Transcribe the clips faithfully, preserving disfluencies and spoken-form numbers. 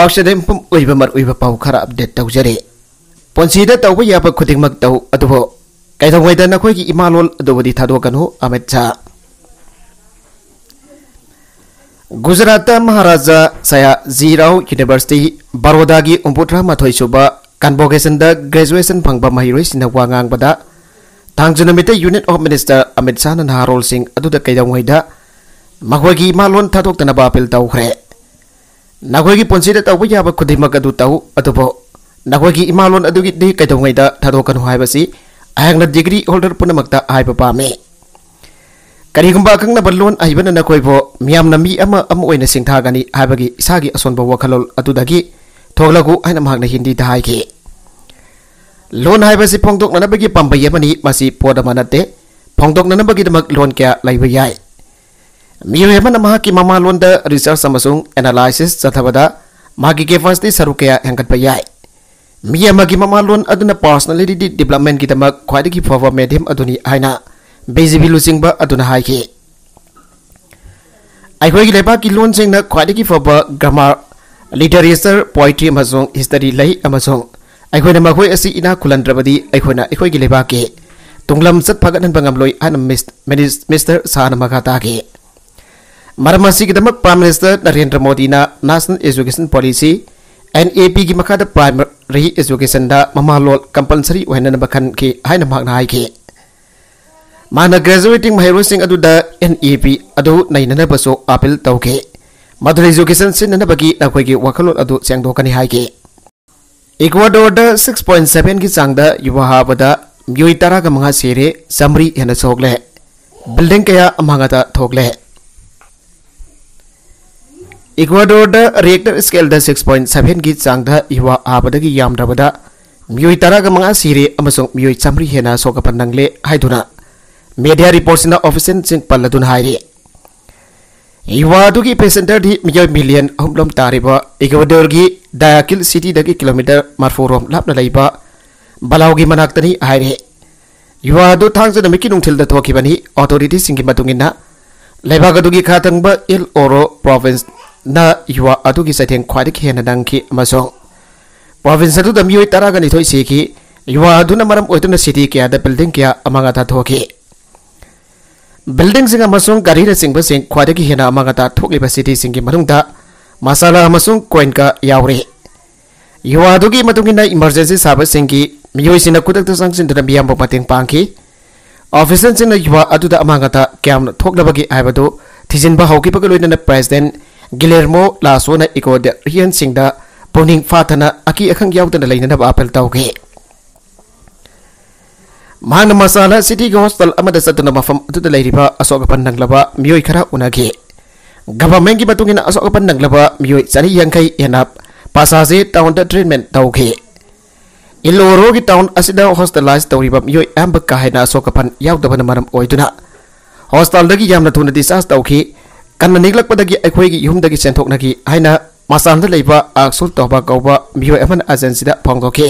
Oxidant ꯄꯨꯝ ꯑꯣꯏꯕ ꯃꯔꯨꯑꯣꯏꯕ ꯄꯥꯎ ꯈꯔ ꯑꯞꯗꯦꯠ ꯇꯧꯖꯔꯤ꯫ ꯄꯨꯟꯁꯤꯗ ꯇꯧꯕ ꯌꯥꯕ ꯈꯨꯗꯤꯡꯃꯛ ꯇꯧ, ꯑꯗꯨꯕꯨ ꯀꯩꯗꯧꯉꯩꯗ ꯅꯈꯣꯏꯒꯤ ꯏꯃꯥ ꯂꯣꯟ ꯑꯗꯨꯕꯨꯗꯤ ꯊꯥꯗꯣꯛꯀꯅꯨ, ꯑꯃꯤꯠ ꯁꯥꯍ꯫ ꯒꯨꯖꯔꯥꯠꯇ ꯃꯍꯥꯔꯥꯖꯥ ꯁꯌꯥꯖꯤꯔꯥꯎ ꯌꯨꯅꯤꯚꯔꯁꯤꯇꯤ, ꯕꯔꯣꯗꯥꯒꯤ ꯍꯨꯝꯐꯨꯇꯔꯥ ꯃꯥꯊꯣꯏ ꯁꯨꯕ ꯀꯟꯚꯣꯀꯦꯁꯟꯗ ꯒ꯭ꯔꯦꯖꯨꯑꯦꯁꯟ ꯐꯪꯕ ꯃꯍꯩꯔꯣꯏꯁꯤꯡꯅ ꯋꯥ ꯉꯥꯡꯕꯗ, ꯊꯥꯡꯖ ꯅꯨꯃꯤꯠꯇ ꯌꯨꯅꯤꯌꯟ ꯑꯣꯐ ꯃꯤꯅꯤꯁꯇꯔ ꯑꯃꯤꯠ ꯁꯥꯍꯅ ꯅꯍꯥꯔꯣꯜꯁꯤꯡ ꯑꯗꯨꯗ ꯀꯩꯗꯧꯉꯩꯗ ꯃꯈꯣꯏꯒꯤ ꯏꯃꯥ ꯂꯣꯟ ꯊꯥꯗꯣꯛꯇꯅꯕ ꯑꯄꯤꯜ ꯇꯧꯈ꯭ꯔꯦ꯫ ꯅꯈꯣꯏꯒꯤ ꯄꯨꯟꯁꯤꯗ ꯇꯧꯕ ꯌꯥꯕ ꯈꯨꯗꯤꯡꯃꯛ ꯑꯗꯨ ꯇꯧ, ꯑꯗꯨꯕꯨ ꯅꯈꯣꯏꯒꯤ ꯏꯃꯥ ꯂꯣꯟ ꯑꯗꯨꯒꯤꯗꯤ ꯀꯩꯗꯧꯉꯩꯗ ꯊꯥꯗꯣꯛꯀꯅꯨ ꯍꯥꯏꯕꯁꯤ ꯑꯩꯍꯥꯛꯅ ꯗꯤꯒ꯭ꯔꯤ ꯍꯣꯜꯗꯔ ꯄꯨꯝꯅꯃꯛꯇ ꯍꯥꯏꯕ ꯄꯥꯝꯃꯤ꯫ ꯀꯔꯤꯒꯨꯝꯕ ꯑꯀꯛꯅꯕ ꯂꯣꯟ ꯑꯍꯩꯕꯅ ꯅꯈꯣꯏꯕꯨ ꯃꯤꯌꯥꯝꯅ ꯃꯤ ꯑꯃ ꯑꯃ ꯑꯣꯏꯅ ꯁꯤꯡꯊꯥꯒꯅꯤ ꯍꯥꯏꯕꯒꯤ ꯏꯁꯥꯒꯤ ꯑꯁꯣꯟꯕ ꯋꯥꯈꯜꯂꯣꯟ ꯑꯗꯨꯗꯒꯤ ꯊꯣꯛꯂꯒꯨ ꯍꯥꯏꯅ ꯃꯍꯥꯛꯅ ꯍꯤꯟꯗꯤꯗ ꯍꯥꯏꯈꯤ꯫ ꯂꯣꯟ ꯍꯥꯏꯕꯁꯤ ꯐꯣꯡꯗꯣꯛꯅꯅꯕꯒꯤ ꯄꯥꯝꯕꯩ ꯑꯃꯅꯤ, ꯃꯁꯤ ꯄꯣꯠ ꯑꯃ ꯅꯠꯇꯦ꯫ ꯐꯣꯡꯗꯣꯛꯅꯅꯕꯒꯤꯗꯃꯛ ꯂꯣꯟ ꯀꯌꯥ ꯂꯩꯕ ꯌꯥꯏ꯫ ꯃꯤꯑꯣꯏ ꯑꯃꯅ ꯃꯍꯥꯛꯀꯤ ꯃꯃꯥꯂꯣꯟꯗ ꯔꯤꯁꯔꯆ ꯑꯃꯁꯨꯡ ꯑꯦꯅꯥꯂꯥꯏꯁꯤꯁ ꯆꯠꯊꯕꯗ ꯃꯍꯥꯛꯀꯤ ꯀꯦꯄꯥꯁꯤꯇꯤ ꯁꯔꯨꯛ ꯀꯌꯥ ꯍꯦꯟꯒꯠꯄ ꯌꯥꯏ꯫ ꯃꯤ ꯑꯃꯒꯤ ꯃꯃꯥꯂꯣꯟ ꯑꯗꯨꯅ ꯄꯔꯁꯅꯦꯂꯤꯇꯤ ꯗꯤꯕꯂꯞꯃꯦꯟꯒꯤꯗꯃꯛ ꯈ꯭ꯋꯥꯏꯗꯒꯤ ꯐꯕ ꯃꯦꯗꯤꯌꯝ ꯑꯗꯨꯅꯤ ꯍꯥꯏꯅ ꯕꯤ ꯖꯤ ꯕꯤ ꯂꯨꯆꯤꯡꯕ ꯑꯗꯨꯅ ꯍꯥꯏꯈꯤ꯫ ꯑꯩꯈꯣꯏꯒꯤ ꯂꯩꯕꯥꯛꯀꯤ ꯂꯣꯟꯁꯤꯡꯅ ꯈ꯭ꯋꯥꯏꯗꯒꯤ ꯐꯕ ꯒ꯭ꯔꯥꯃꯥꯔ, ꯂꯤꯇꯔꯦꯆꯔ, ꯄꯣꯏꯇ꯭ꯔꯤ ꯑꯃꯁꯨꯡ ꯍꯤꯁꯇꯔꯤ ꯂꯩ, ꯑꯃꯁꯨꯡ ꯑꯩꯈꯣꯏꯅ ꯃꯈꯣꯏ ꯑꯁꯤ ꯏꯅꯥꯛ ꯈꯨꯜꯍꯟꯗ꯭ꯔꯕꯗꯤ ꯑꯩꯈꯣꯏꯅ ꯑꯩꯈꯣꯏꯒꯤ ꯂꯩꯕꯥꯛꯀꯤ ꯇꯨꯡꯂꯝꯆꯠ ꯐꯒꯠꯍꯟꯕ ꯉꯝꯂꯣꯏ ꯍꯥꯏꯅ ꯃꯤꯁ-, ꯃꯤꯅꯤꯁ-, ꯃꯤꯁꯇꯔ ꯁꯥꯍꯅ ꯃꯈꯥ ꯇꯥꯈꯤ꯫ ꯃꯔꯝ ꯑꯁꯤꯒꯤꯗꯃꯛ ꯄ꯭ꯔꯥꯏꯝ ꯃꯤꯅꯤꯁꯇꯔ ꯅꯔꯦꯟꯗ꯭ꯔ ꯃꯣꯗꯤꯅ national education policy, N A ꯄꯤꯒꯤ ꯃꯈꯥꯗ ꯄ꯭ꯔꯥꯏꯃꯔꯤ ꯑꯦꯖꯨꯀꯦꯁꯟꯗ ꯃꯃꯥꯂꯣꯟ ꯀꯝꯄꯜꯁꯔꯤ ꯑꯣꯏꯍꯟꯅꯕ ꯈꯟꯈꯤ ꯍꯥꯏꯅ ꯃꯍꯥꯛꯅ ꯍꯥꯏꯈꯤ꯫ ꯃꯍꯥꯛꯅ ꯒ꯭ꯔꯦꯖꯨꯑꯦꯇꯤꯡ ꯃꯍꯩꯔꯣꯏꯁꯤꯡ ꯑꯗꯨꯗ ꯑꯦꯟ ꯏ ꯄꯤ ꯑꯗꯨ ꯅꯩꯅꯅꯕꯁꯨ ꯑꯄꯤꯜ ꯇꯧꯈꯤ꯫ ꯃꯗꯨꯗ ꯑꯦꯖꯨꯀꯦꯁꯟ ꯁꯤꯖꯤꯟꯅꯅꯕꯒꯤ ꯅꯈꯣꯏꯒꯤ ꯋꯥꯈꯜꯂꯣꯟ ꯑꯗꯨ ꯁꯦꯡꯗꯣꯛꯀꯅꯤ ꯍꯥꯏꯈꯤ꯫ ꯏꯀ꯭ꯋꯥꯗꯣꯔꯗ ꯁꯤꯛꯁ ꯄꯣꯏꯟ ꯁꯚꯦꯟꯒꯤ ꯆꯥꯡꯗ ꯌꯨꯍꯥ ꯍꯥꯕꯗ ꯃꯤꯑꯣꯏ ꯇꯔꯥꯒ ꯃꯉꯥ ꯁꯤꯔꯦ, ꯆꯥꯃꯔꯤ ꯍꯦꯟꯅ ꯁꯣꯛꯂꯦ꯫ ꯕꯤꯜꯗꯤꯡ ꯀꯌꯥ ꯑꯃꯥꯡ ꯑꯇꯥ ꯊꯣꯛꯂꯦ꯫ ꯏꯀ꯭ꯋꯥꯗꯣꯔꯗ ꯔꯤꯑꯦꯛꯇꯔ ꯁ꯭ꯀꯦꯜꯗ ꯁꯤꯛꯁ ꯄꯣꯏꯟ ꯁꯚꯦꯟꯒꯤ ꯆꯥꯡꯗ ꯌꯨꯍꯥ ꯍꯥꯕꯗꯒꯤ ꯌꯥꯝꯗ꯭ꯔꯕꯗ ꯃꯤꯑꯣꯏ ꯇꯔꯥꯒ ꯃꯉꯥ ꯁꯤꯔꯦ ꯑꯃꯁꯨꯡ ꯃꯤꯑꯣꯏ ꯆꯥꯃꯔꯤ ꯍꯦꯟꯅ ꯑꯁꯣꯛ ꯑꯄꯟ ꯅꯪꯂꯦ ꯍꯥꯏꯗꯨꯅ ꯃꯦꯗꯤꯌꯥ ꯔꯤꯄꯣꯔꯠꯁꯤꯡꯅ ꯑꯣꯐꯤꯁꯤꯌꯦꯜꯁꯤꯡ ꯄꯜꯂꯗꯨꯅ ꯍꯥꯏꯔꯤ꯫ ꯌꯨꯍꯥ ꯑꯗꯨꯒꯤ ꯏꯄꯤꯁꯦꯟꯇꯔꯗꯤ ꯃꯤꯑꯣꯏ ꯃꯤꯂꯤꯌꯟ ꯑꯍꯨꯝ ꯂꯣꯝ ꯇꯥꯔꯤꯕ ꯏꯀ꯭ꯋꯥꯗꯣꯔꯒꯤ ꯗꯥꯌꯥꯀꯤꯜ ꯁꯤꯇꯤꯗꯒꯤ ꯀꯤꯂꯣꯃꯤꯇꯔ ꯃꯔꯤꯐꯨ ꯔꯣꯝ ꯂꯥꯞꯅ ꯂꯩꯕ ꯕꯂꯥꯎꯒꯤ ꯃꯅꯥꯛꯇꯅꯤ ꯍꯥꯏꯔꯤ꯫ ꯌꯨꯍꯥ ꯑꯗꯨ ꯊꯥꯡꯖ ꯅꯨꯃꯤꯠꯀꯤ ꯅꯨꯡꯊꯤꯜꯗ ꯊꯣꯛꯈꯤꯕꯅꯤ꯫ ꯑꯣꯊꯣꯔꯤꯇꯤꯁꯤꯡꯒꯤ ꯃꯇꯨꯡ ꯏꯟꯅ, ꯂꯩꯕꯥꯛ ꯑꯗꯨꯒꯤ ꯈꯥ ꯊꯪꯕ ꯏꯜ ꯑꯣꯔꯣ ꯄ꯭ꯔꯣꯚꯤꯟꯁ ꯅ ꯌꯨꯋꯥ ꯑꯗꯨꯒꯤ ꯆꯩꯊꯦꯡ ꯈ꯭ꯋꯥꯏꯗꯒꯤ ꯍꯦꯟꯅ ꯅꯪꯈꯤ ꯑꯃꯁꯨꯡ province ꯑꯗꯨꯗ ꯃꯤꯑꯣꯏ ꯇꯔꯥꯒ ꯅꯤꯊꯣꯏ ꯁꯤꯈꯤ꯫ ꯌꯨꯋꯥ ꯑꯗꯨꯅ ꯃꯔꯝ ꯑꯣꯏꯗꯨꯅ city ꯀꯌꯥꯗ building ꯀꯌꯥ ꯑꯃꯥꯡ ꯑꯇꯥ ꯊꯣꯛꯈꯤ꯫ Buildingꯁꯤꯡ ꯑꯃꯁꯨꯡ ꯒꯥꯔꯤꯅꯆꯤꯡꯕꯁꯤꯡ ꯈ꯭ꯋꯥꯏꯗꯒꯤ ꯍꯦꯟꯅ ꯑꯃꯥꯡ ꯑꯇꯥ ꯊꯣꯛꯂꯤꯕ cityꯁꯤꯡꯒꯤ ꯃꯅꯨꯡꯗ ꯃꯁꯥꯂꯥ ꯑꯃꯁꯨꯡ ꯀꯣꯏꯟꯀꯥ ꯌꯥꯎꯔꯤ꯫ ꯌꯨꯋꯥ ꯑꯗꯨꯒꯤ ꯃꯇꯨꯡ ꯏꯟꯅ emergency ꯁꯥꯕꯁꯤꯡꯒꯤ ꯃꯤꯑꯣꯏꯁꯤꯡꯅ ꯈꯨꯗꯛꯇ ꯆꯪꯁꯤꯟꯗꯨꯅ ꯃꯤꯌꯥꯝꯕꯨ ꯃꯇꯦꯡ ꯄꯥꯡꯈꯤ꯫ Officialꯁꯤꯡꯅ ꯌꯨꯋꯥ ꯑꯗꯨꯗ ꯑꯃꯥꯡ ꯑꯇꯥ ꯀꯌꯥꯝꯅ ꯊꯣꯛꯂꯕꯒꯦ ꯍꯥꯏꯕꯗꯨ ꯊꯤꯖꯤꯟꯕ ꯍꯧꯈꯤꯕꯒ ꯂꯣꯏꯅꯅ President Guillermo Lasso ꯅ Ecuadorianꯁꯤꯡꯗ ꯄꯨꯛꯅꯤꯡ ꯐꯥꯊꯅ ꯑꯀꯤ ꯑꯈꯪ ꯌꯥꯎꯗꯅ ꯂꯩꯅꯅꯕ appeal ꯇꯧꯈꯤ꯫ ꯃꯍꯥꯛꯅ ꯃꯁꯥꯂꯥ cityꯒꯤ hospital ꯑꯃꯗ ꯆꯠꯇꯨꯅ ꯃꯐꯝ ꯑꯗꯨꯗ ꯂꯩꯔꯤꯕ ꯑꯁꯣꯛ ꯑꯄꯟ ꯅꯪꯂꯕ ꯃꯤꯑꯣꯏ ꯈꯔ ꯎꯅꯈꯤ꯫ Governmentꯀꯤ ꯃꯇꯨꯡ ꯏꯟꯅ ꯑꯁꯣꯛ ꯑꯄꯟ ꯅꯪꯂꯕ ꯃꯤꯑꯣꯏ ꯆꯅꯤ ꯌꯥꯡꯈꯩ ꯍꯦꯟꯅ ꯄꯥꯁꯥꯖꯦ townꯗ treatment ꯇꯧꯈꯤ꯫ ꯏꯂꯣꯔꯣꯒꯤ town ꯑꯁꯤꯗ hospitalize ꯇꯧꯔꯤꯕ ꯃꯤꯑꯣꯏ ꯑꯌꯥꯝꯕ ꯀꯥ ꯍꯦꯟꯅ ꯑꯁꯣꯛ ꯑꯄꯟ ꯌꯥꯎꯗꯕꯅ ꯃꯔꯝ ꯑꯣꯏꯗꯨꯅ hospitalꯗꯒꯤ ꯌꯥꯝꯅ ꯊꯨꯅ discharge ꯇꯧꯈꯤ꯫ ꯀꯟꯅ ꯅꯤꯛꯂꯛꯄꯗꯒꯤ ꯑꯩꯈꯣꯏꯒꯤ ꯌꯨꯝꯗꯒꯤ ꯆꯦꯟꯊꯣꯛꯅꯈꯤ ꯍꯥꯏꯅ ꯃꯁꯥꯂꯥꯗ ꯂꯩꯕ ꯑꯛꯁꯨꯜ ꯇꯣꯕꯥ ꯀꯧꯕ ꯃꯤꯑꯣꯏ ꯑꯃꯅ agencyꯗ ꯐꯣꯡꯗꯣꯛꯈꯤ꯫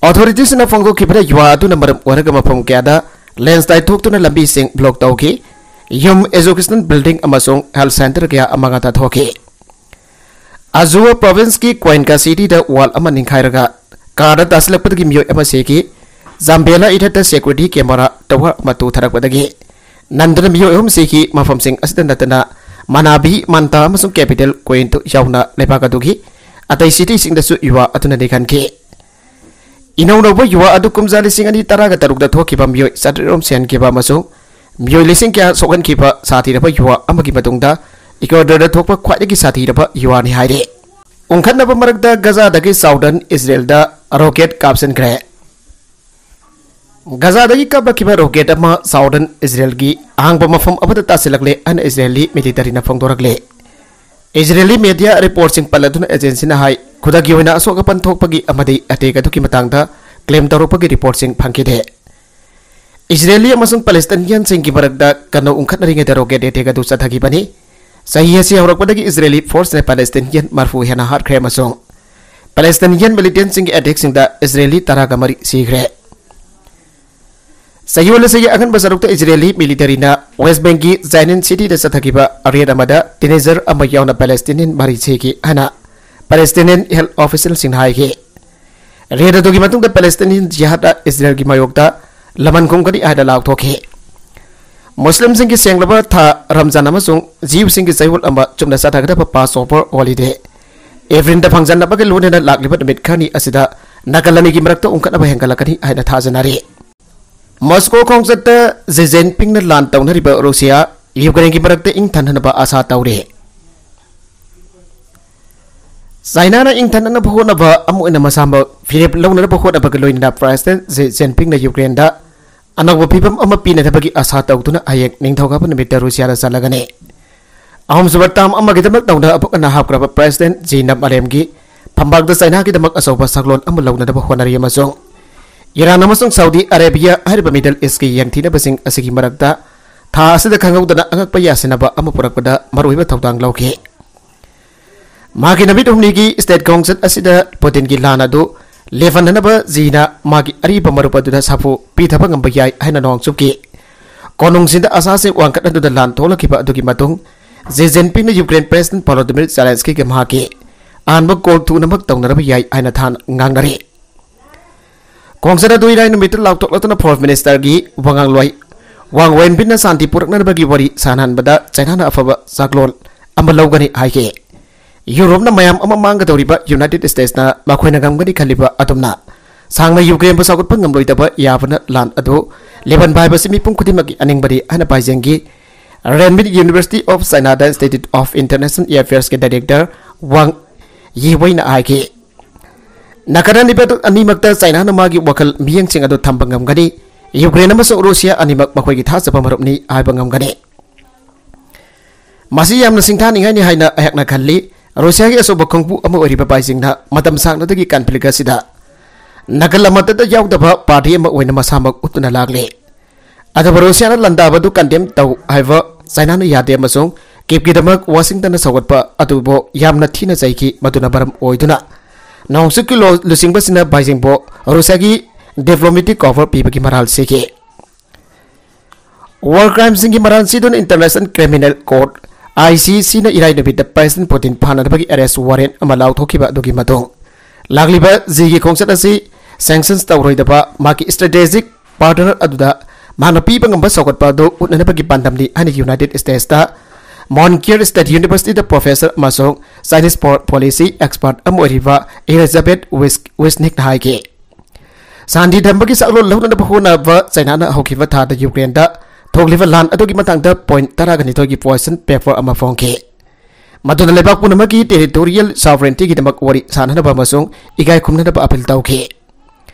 Authorityꯁꯤꯡꯅ ꯐꯣꯡꯗꯣꯛꯈꯤꯕꯗ ꯌꯨꯋꯥ ꯑꯗꯨꯅ ꯃꯔꯝ ꯑꯣꯏꯔꯒ ꯃꯐꯝ ꯀꯌꯥꯗ landslide ꯊꯣꯛꯇꯨꯅ ꯂꯝꯕꯤꯁꯤꯡ block ꯇꯧꯈꯤ꯫ ꯌꯨꯝ, educational building ꯑꯃꯁꯨꯡ health centre ꯀꯌꯥ ꯑꯃꯥꯡ ꯑꯇꯥ ꯊꯣꯛꯈꯤ꯫ ꯑꯖꯨꯋꯥ provinceꯀꯤ ꯀ꯭ꯋꯥꯏꯟꯀꯥ cityꯗ wall ꯑꯃ ꯅꯤꯡꯈꯥꯏꯔꯒ carꯗ ꯇꯥꯁꯤꯜꯂꯛꯄꯗꯒꯤ ꯃꯤꯑꯣꯏ ꯑꯃ ꯁꯤꯈꯤ꯫ ꯖꯥꯝꯕꯦꯂꯥ ꯏꯊꯠꯇ security camera tower ꯑꯃ ꯇꯨꯊꯔꯛꯄꯗꯒꯤ ꯅꯟꯗꯨꯅ ꯃꯤꯑꯣꯏ ꯑꯍꯨꯝ ꯁꯤꯈꯤ꯫ ꯃꯐꯝꯁꯤꯡ ꯑꯁꯤꯗ ꯅꯠꯇꯅ ꯃꯅꯥꯕꯤ, ꯃꯟꯇꯥ ꯑꯃꯁꯨꯡ capital ꯀ꯭ꯋꯦꯟꯇꯨ ꯌꯥꯎꯅ ꯂꯩꯕꯥꯛ ꯑꯗꯨꯒꯤ ꯑꯇꯩ cityꯁꯤꯡꯗꯁꯨ ꯌꯨꯋꯥ ꯑꯗꯨꯅ ꯅꯤꯛꯍꯟꯈꯤ꯫ ꯏꯅꯧ ꯅꯧꯕ ꯌꯨꯋꯥ ꯑꯗꯨ ꯀꯨꯝꯖꯥ ꯂꯤꯁꯤꯡ ꯑꯅꯤ ꯇꯔꯥꯒ ꯇꯔꯨꯛꯇ ꯊꯣꯛꯈꯤꯕ ꯃꯤꯑꯣꯏ ꯆꯥꯇ꯭ꯔꯦꯠ ꯔꯣꯝ ꯁꯤꯍꯟꯈꯤꯕ ꯑꯃꯁꯨꯡ ꯃꯤꯑꯣꯏ ꯂꯤꯁꯤꯡ ꯀꯌꯥ ꯁꯣꯛꯍꯟꯈꯤꯕ ꯁꯥꯊꯤꯔꯕ ꯌꯨꯋꯥ ꯑꯃꯒꯤ ꯃꯇꯨꯡꯗ ꯏꯀ꯭ꯋꯦꯗꯔꯗ ꯊꯣꯛꯄ ꯈ꯭ꯋꯥꯏꯗꯒꯤ ꯁꯥꯊꯤꯔꯕ ꯌꯨꯋꯥꯅꯤ ꯍꯥꯏꯔꯤ꯫ ꯎꯪꯈꯠꯅꯕ ꯃꯔꯛꯇ ꯒꯖꯥꯗꯒꯤ southern Israelꯗ rocket ꯀꯥꯞꯁꯤꯟꯈ꯭ꯔꯦ꯫ ꯒꯖꯥꯗꯒꯤ ꯀꯥꯞꯂꯛꯈꯤꯕ rocket ꯑꯃ southern Israelꯒꯤ ꯑꯍꯥꯡꯕ ꯃꯐꯝ ꯑꯃꯗ ꯇꯥꯁꯤꯜꯂꯛꯂꯦ ꯍꯥꯏꯅ Israeli militaryꯅ ꯐꯣꯡꯗꯣꯔꯛꯂꯦ꯫ Israeli media reportꯁꯤꯡ ꯄꯜꯂꯗꯨꯅ agencyꯅ ꯍꯥꯏ, ꯈꯨꯗꯛꯀꯤ ꯑꯣꯏꯅ ꯑꯁꯣꯛ ꯑꯄꯟ ꯊꯣꯛꯄꯒꯤ ꯑꯃꯗꯤ attack ꯑꯗꯨꯒꯤ ꯃꯇꯥꯡꯗ claim ꯇꯧꯔꯛꯄꯒꯤ reportꯁꯤꯡ ꯐꯪꯈꯤꯗꯦ꯫ Israeli ꯑꯃꯁꯨꯡ Palestinianꯁꯤꯡꯒꯤ ꯃꯔꯛꯇ ꯀꯟꯅ ꯎꯪꯈꯠꯅꯔꯤꯉꯩꯗ rocket attack ꯑꯗꯨ ꯆꯠꯊꯈꯤꯕꯅꯤ꯫ ꯆꯍꯤ ꯑꯁꯤ ꯍꯧꯔꯛꯄꯗꯒꯤ Israeli forceꯅ Palestinian ꯃꯔꯐꯨ ꯍꯦꯟꯅ ꯍꯥꯠꯈ꯭ꯔꯦ ꯑꯃꯁꯨꯡ Palestinian militantꯁꯤꯡꯒꯤ attackꯁꯤꯡꯗ Israeli ꯇꯔꯥꯒ ꯃꯔꯤ ꯁꯤꯈ꯭ꯔꯦ꯫ ꯆꯌꯣꯜ ꯑꯁꯤꯒꯤ ꯑꯉꯟꯕ ꯁꯔꯨꯛꯇ ꯏꯖꯔꯦꯂꯤ ꯃꯤꯂꯤꯇꯔꯤꯅ ꯋꯦꯁ ꯕꯦꯡꯛꯀꯤ ꯖꯥꯏꯅꯤꯟ ꯁꯤꯇꯤꯗ ꯆꯠꯊꯈꯤꯕ ꯔꯦꯗ ꯑꯃꯗ ꯇꯤꯅꯦꯖꯔ ꯑꯃ ꯌꯥꯎꯅ ꯄꯦꯂꯦꯁꯇꯤꯅꯤꯌꯟ ꯃꯔꯤ ꯁꯤꯈꯤ ꯍꯥꯏꯅ ꯄꯦꯂꯦꯁꯇꯤꯅꯤꯌꯟ ꯍꯦꯜꯊ ꯑꯣꯐꯤꯁꯤꯌꯦꯜꯁꯤꯡꯅ ꯍꯥꯏꯈꯤ꯫ ꯔꯦꯗ ꯑꯗꯨꯒꯤ ꯃꯇꯨꯡꯗ ꯄꯦꯂꯦꯁꯇꯤꯅꯤꯌꯟ ꯖꯤꯍꯥꯗ ꯏꯖꯔꯦꯜꯒꯤ ꯃꯥꯌꯣꯛꯇ ꯂꯃꯟ ꯈꯨꯝꯒꯅꯤ ꯍꯥꯏꯅ ꯂꯥꯎꯊꯣꯛꯈꯤ꯫ ꯃꯨꯁꯂꯤꯝꯁꯤꯡꯒꯤ ꯁꯦꯡꯂꯕ ꯊꯥ ꯔꯝꯖꯥꯟ ꯑꯃꯁꯨꯡ ꯖꯤꯌꯨꯁꯤꯡꯒꯤ ꯆꯌꯣꯜ ꯑꯃ ꯆꯨꯝꯅ ꯆꯠꯊꯒꯗꯕ ꯄꯥꯁ ꯑꯣꯚꯔ ꯍꯣꯂꯤꯗꯦ ꯑꯦꯄ꯭ꯔꯤꯜꯗ ꯐꯪꯖꯟꯅꯕꯒ ꯂꯣꯏꯅꯅ ꯂꯥꯛꯂꯤꯕ ꯅꯨꯃꯤꯠ ꯈꯔꯅꯤ ꯑꯁꯤꯗ ꯅꯥꯀꯜ ꯑꯅꯤꯒꯤ ꯃꯔꯛꯇ ꯎꯪꯈꯠꯅꯕ ꯍꯦꯟꯒꯠꯂꯛꯀꯅꯤ ꯍꯥꯏꯅ ꯊꯥꯖꯅꯔꯤ꯫ ꯃꯣꯁꯀꯣ ꯈꯣꯡꯆꯠꯇ ꯖꯤ ꯖꯤꯟꯄꯤꯡꯅ ꯂꯥꯟ ꯇꯧꯅꯔꯤꯕ ꯔꯨꯁꯤꯌꯥ, ꯌꯨꯀ꯭ꯔꯦꯟꯒꯤ ꯃꯔꯛꯇ ꯏꯪꯊꯟꯍꯟꯅꯕ ꯑꯥꯁꯥ ꯇꯧꯔꯤ꯫ ꯆꯥꯏꯅꯥꯅ ꯏꯪꯊꯟꯅꯅꯕ ꯍꯣꯠꯅꯕ ꯑꯃ ꯑꯣꯏꯅ ꯃꯁꯥꯃꯛ ꯐꯤꯔꯦꯞ ꯂꯧꯅꯅꯕ ꯍꯣꯠꯅꯕꯒ ꯂꯣꯏꯅꯅ ꯄ꯭ꯔꯦꯁꯤꯗꯦꯟꯠ ꯖꯤ ꯖꯤꯟꯄꯤꯡꯅ ꯌꯨꯀ꯭ꯔꯦꯟꯗ ꯑꯅꯧꯕ ꯐꯤꯕꯝ ꯑꯃ ꯄꯤꯅꯅꯕꯒꯤ ꯑꯥꯁꯥ ꯇꯧꯗꯨꯅ ꯍꯌꯦꯡ ꯅꯤꯡꯊꯧꯀꯥꯕ ꯅꯨꯃꯤꯠꯇ ꯔꯨꯁꯤꯌꯥꯗ ꯆꯠꯂꯒꯅꯤ꯫ ꯑꯍꯨꯝꯁꯨꯕ ꯇꯥꯝ ꯑꯃꯒꯤꯗꯃꯛ ꯅꯧꯅ ꯑꯃꯨꯛ ꯍꯟꯅ ꯍꯥꯞꯈ꯭ꯔꯕ ꯄ꯭ꯔꯦꯁꯤꯗꯦꯟꯠ ꯖꯤꯅ ꯃꯥꯂꯦꯝꯒꯤ ꯐꯝꯕꯥꯛꯇ ꯆꯥꯏꯅꯥꯒꯤꯗꯃꯛ ꯑꯆꯧꯕ ꯁꯛꯂꯣꯟ ꯑꯃ ꯂꯧꯅꯅꯕ ꯍꯣꯠꯅꯔꯤ ꯑꯃꯁꯨꯡ ꯏꯔꯥꯟ ꯑꯃꯁꯨꯡ ꯁꯥꯎꯗꯤ ꯑꯔꯦꯕꯤꯌꯥ ꯍꯥꯏꯔꯤꯕ ꯃꯤꯗꯜ ꯏꯁꯀꯤ ꯌꯦꯡꯊꯤꯅꯕꯁꯤꯡ ꯑꯁꯤꯒꯤ ꯃꯔꯛꯇ ꯊꯥ ꯑꯁꯤꯗ ꯈꯪꯍꯧꯗꯅ ꯑꯉꯛꯄ ꯌꯥꯁꯤꯟꯅꯕ ꯑꯃ ꯄꯨꯔꯛꯄꯗ ꯃꯔꯨꯑꯣꯏꯕ ꯊꯧꯗꯥꯡ ꯂꯧꯈꯤ꯫ ꯃꯍꯥꯛꯀꯤ ꯅꯨꯃꯤꯠ ꯍꯨꯝꯅꯤꯒꯤ ꯁ꯭ꯇꯦꯠ ꯈꯣꯡꯆꯠ ꯑꯁꯤꯗ ꯄꯨꯇꯤꯟꯒꯤ ꯂꯥꯟ ꯑꯗꯨ ꯂꯦꯞꯍꯟꯅꯅꯕ ꯖꯤꯅ ꯃꯥꯒꯤ ꯑꯔꯤꯕ ꯃꯔꯨꯞ ꯑꯗꯨꯗ ꯁꯥꯐꯨ ꯄꯤꯊꯕ ꯉꯝꯕ ꯌꯥꯏ ꯍꯥꯏꯅ ꯅꯣꯡꯆꯨꯞꯀꯤ ꯀꯣꯅꯨꯡꯁꯤꯡꯗ ꯑꯥꯁꯥꯁꯤꯡ ꯋꯥꯡꯈꯠꯍꯟꯗꯨꯅ ꯂꯥꯟ ꯊꯣꯛꯂꯛꯈꯤꯕ ꯑꯗꯨꯒꯤ ꯃꯇꯨꯡ ꯖꯤ ꯖꯤꯟꯄꯤꯡꯅ ꯌꯨꯀ꯭ꯔꯦꯟ ꯄ꯭ꯔꯦꯁꯤꯗꯦꯟꯠ ꯚꯣꯂꯣꯗꯤꯃꯤꯔ ꯖꯦꯂꯦꯟꯁꯀꯤꯒ ꯃꯍꯥꯛꯀꯤ ꯑꯍꯥꯟꯕ ꯀꯣꯜ ꯊꯨꯅꯃꯛ ꯇꯧꯅꯔꯕ ꯌꯥꯏ ꯍꯥꯏꯅ ꯊꯥꯅ ꯉꯥꯡꯅꯔꯤ꯫ ꯈꯣꯡꯆꯠ ꯑꯗꯨ ꯏꯔꯥꯏ ꯅꯨꯃꯤꯠꯇ ꯂꯥꯎꯊꯣꯛꯂꯗꯨꯅ ꯐꯣꯔꯦꯟ ꯃꯤꯅꯤꯁꯇꯔꯒꯤ ꯋꯥꯉꯥꯡꯂꯣꯏ ꯋꯥꯡ ꯋꯦꯟꯕꯤꯟꯅ ꯁꯥꯟꯇꯤ ꯄꯨꯔꯛꯅꯅꯕꯒꯤ ꯋꯥꯔꯤ ꯁꯥꯅꯍꯟꯕꯗ ꯆꯥꯏꯅꯥꯅ ꯑꯐꯕ ꯆꯥꯛꯂꯣꯟ ꯑꯃ ꯂꯧꯒꯅꯤ ꯍꯥꯏꯈꯤ꯫ ꯌꯨꯔꯣꯞꯅ ꯃꯌꯥꯝ ꯑꯃ ꯃꯥꯡꯒꯗꯧꯔꯤꯕ ꯌꯨꯅꯥꯏꯇꯦꯗ ꯁ꯭ꯇꯦꯠꯁꯅ ꯃꯈꯣꯏꯅ ꯉꯝꯒꯅꯤ ꯈꯜꯂꯤꯕ ꯑꯗꯨꯝꯅ ꯁꯥꯡꯅ ꯌꯨꯀ꯭ꯔꯦꯟꯕꯨ ꯁꯧꯒꯠꯄ ꯉꯝꯂꯣꯏꯗꯕ ꯌꯥꯕꯅ ꯂꯥꯟ ꯑꯗꯨ ꯂꯦꯞꯍꯟꯕ ꯍꯥꯏꯕꯁꯤ ꯃꯤꯄꯨꯝ ꯈꯨꯗꯤꯡꯃꯛꯀꯤ ꯑꯅꯤꯡꯕꯅꯤ ꯍꯥꯏꯅ ꯄꯥꯏꯖꯦꯟꯒꯤ ꯔꯦꯟꯃꯤꯠ ꯌꯨꯅꯤꯚꯔꯁꯤꯇꯤ ꯑꯣꯐ ꯆꯥꯏꯅꯥꯗ ꯏꯟꯁꯇꯤꯇ꯭ꯌꯨꯠ ꯑꯣꯐ ꯏꯟꯇꯔꯅꯦꯁꯅꯦꯜ ꯑꯦꯐꯤꯌꯔꯁꯀꯤ ꯗꯥꯏꯔꯦꯛꯇꯔ ꯋꯥꯡ ꯌꯤꯋꯩꯅ ꯍꯥꯏꯈꯤ꯫ ꯅꯥꯀꯜ ꯑꯅꯤꯃꯛ-, ꯑꯅꯤꯃꯛꯇ ꯆꯥꯏꯅꯥꯅ ꯃꯥꯒꯤ ꯋꯥꯈꯜ ꯃꯤꯠꯌꯦꯡꯁꯤꯡ ꯑꯗꯨ ꯊꯝꯕ ꯉꯝꯒꯅꯤ꯫ ꯌꯨꯀ꯭ꯔꯦꯟ ꯑꯃꯁꯨꯡ ꯔꯨꯁꯤꯌꯥ ꯑꯅꯤꯃꯛ ꯃꯈꯣꯏꯒꯤ ꯊꯥꯖꯕ ꯃꯔꯨꯞꯅꯤ ꯍꯥꯏꯕ ꯉꯝꯒꯅꯤ꯫ ꯃꯁꯤ ꯌꯥꯝꯅ ꯁꯤꯡꯊꯥꯅꯤꯡꯉꯥꯏꯅꯤ ꯍꯥꯏꯅ ꯑꯩꯍꯥꯛꯅ ꯈꯜꯂꯤ꯫ ꯔꯨꯁꯤꯌꯥꯒꯤ ꯑꯆꯧꯕ ꯈꯣꯡꯕꯨ ꯑꯃ ꯑꯣꯏꯔꯤꯕ ꯕꯥꯏꯖꯤꯡꯅ ꯃꯇꯝ ꯁꯥꯡꯅꯗꯒꯤ ꯀꯟꯐ꯭ꯂꯤꯛ ꯑꯁꯤꯗ ꯅꯥꯀꯜ ꯑꯃꯠꯇꯗ ꯌꯥꯎꯗꯕ ꯄꯥꯔꯇꯤ ꯑꯃ ꯑꯣꯏꯅ ꯃꯁꯥꯃꯛ ꯎꯠꯇꯨꯅ ꯂꯥꯛꯂꯤ꯫ ꯑꯗꯨꯕꯨ ꯔꯨꯁꯤꯌꯥꯅ ꯂꯥꯟꯗꯥꯕ ꯑꯗꯨ ꯀꯟꯗꯦꯝ ꯇꯧ ꯍꯥꯏꯕ ꯆꯥꯏꯅꯥꯅ ꯌꯥꯗꯦ ꯑꯃꯁꯨꯡ ꯀꯤꯞꯀꯤꯗꯃꯛ ꯋꯥꯁꯤꯡꯇꯟꯅ ꯁꯧꯒꯠꯄ ꯑꯗꯨꯕꯨ ꯌꯥꯝꯅ ꯊꯤꯅ ꯆꯩꯈꯤ, ꯃꯗꯨꯅ ꯃꯔꯝ ꯑꯣꯏꯗꯨꯅ ꯅꯣꯡꯆꯨꯞꯀꯤ ꯂꯣ-, ꯂꯨꯆꯤꯡꯕꯁꯤꯅ ꯕꯥꯏꯖꯤꯡꯕꯨ ꯔꯨꯁꯤꯌꯥꯒꯤ ꯗꯤꯄ꯭ꯂꯣꯃꯦꯇꯤꯛ ꯀꯣꯚꯔ ꯄꯤꯕꯒꯤ ꯃꯔꯥꯜ ꯁꯤꯈꯤ꯫ War crimeꯁꯤꯡꯒꯤ ꯃꯔꯥꯜ ꯁꯤꯗꯨꯅ International Criminal Court, ICCꯅ ꯏꯔꯥꯏ ꯅꯨꯃꯤꯠꯇ President Putin ꯐꯥꯅꯅꯕꯒꯤ arrest warrant ꯑꯃ ꯂꯥꯎꯊꯣꯛꯈꯤꯕ ꯑꯗꯨꯒꯤ ꯃꯇꯨꯡ, ꯂꯥꯛꯂꯤꯕ Xiꯒꯤ ꯈꯣꯡꯆꯠ ꯑꯁꯤ sanctions ꯇꯧꯔꯣꯏꯗꯕ ꯃꯍꯥꯛꯀꯤ strategic partner ꯑꯗꯨꯗ ꯃꯍꯥꯛꯅ ꯄꯤꯕ ꯉꯝꯕ ꯆꯥꯎꯈꯠꯄ ꯑꯗꯨ ꯎꯠꯅꯅꯕꯒꯤ ꯄꯥꯟꯗꯝꯅꯤ ꯍꯥꯏꯅ United Statesꯇ Montclair State Universityꯗ professor ꯑꯃꯁꯨꯡ Chinese po-, policy expert ꯑꯃ ꯑꯣꯏꯔꯤꯕ Elizabeth Wis-, Wisnikꯅ ꯍꯥꯏꯈꯤ꯫ ꯁꯥꯟꯇꯤ ꯊꯝꯕꯒꯤ ꯆꯥꯛꯂꯣꯟ ꯂꯧꯅꯅꯕ ꯍꯣꯠꯅꯕ ꯆꯩꯅꯥꯅ ꯍꯧꯈꯤꯕ ꯊꯥꯗ ꯌꯨꯀ꯭ꯔꯦꯟꯗ ꯊꯣꯛꯂꯤꯕ ꯂꯥꯟ ꯑꯗꯨꯒꯤ ꯃꯇꯥꯡꯗ point ꯇꯔꯥꯒ ꯅꯤꯊꯣꯏꯒꯤ position paper ꯑꯃ ꯐꯣꯡꯈꯤ꯫ ꯃꯗꯨꯅ ꯂꯩꯕꯥꯛ ꯄꯨꯝꯅꯃꯛꯀꯤ territorial sovereigntyꯒꯤꯗꯃꯛ ꯋꯥꯔꯤ ꯁꯥꯅꯅꯕ ꯑꯃꯁꯨꯡ ꯏꯀꯥꯏ ꯈꯨꯝꯅꯅꯕ appeal ꯇꯧꯈꯤ꯫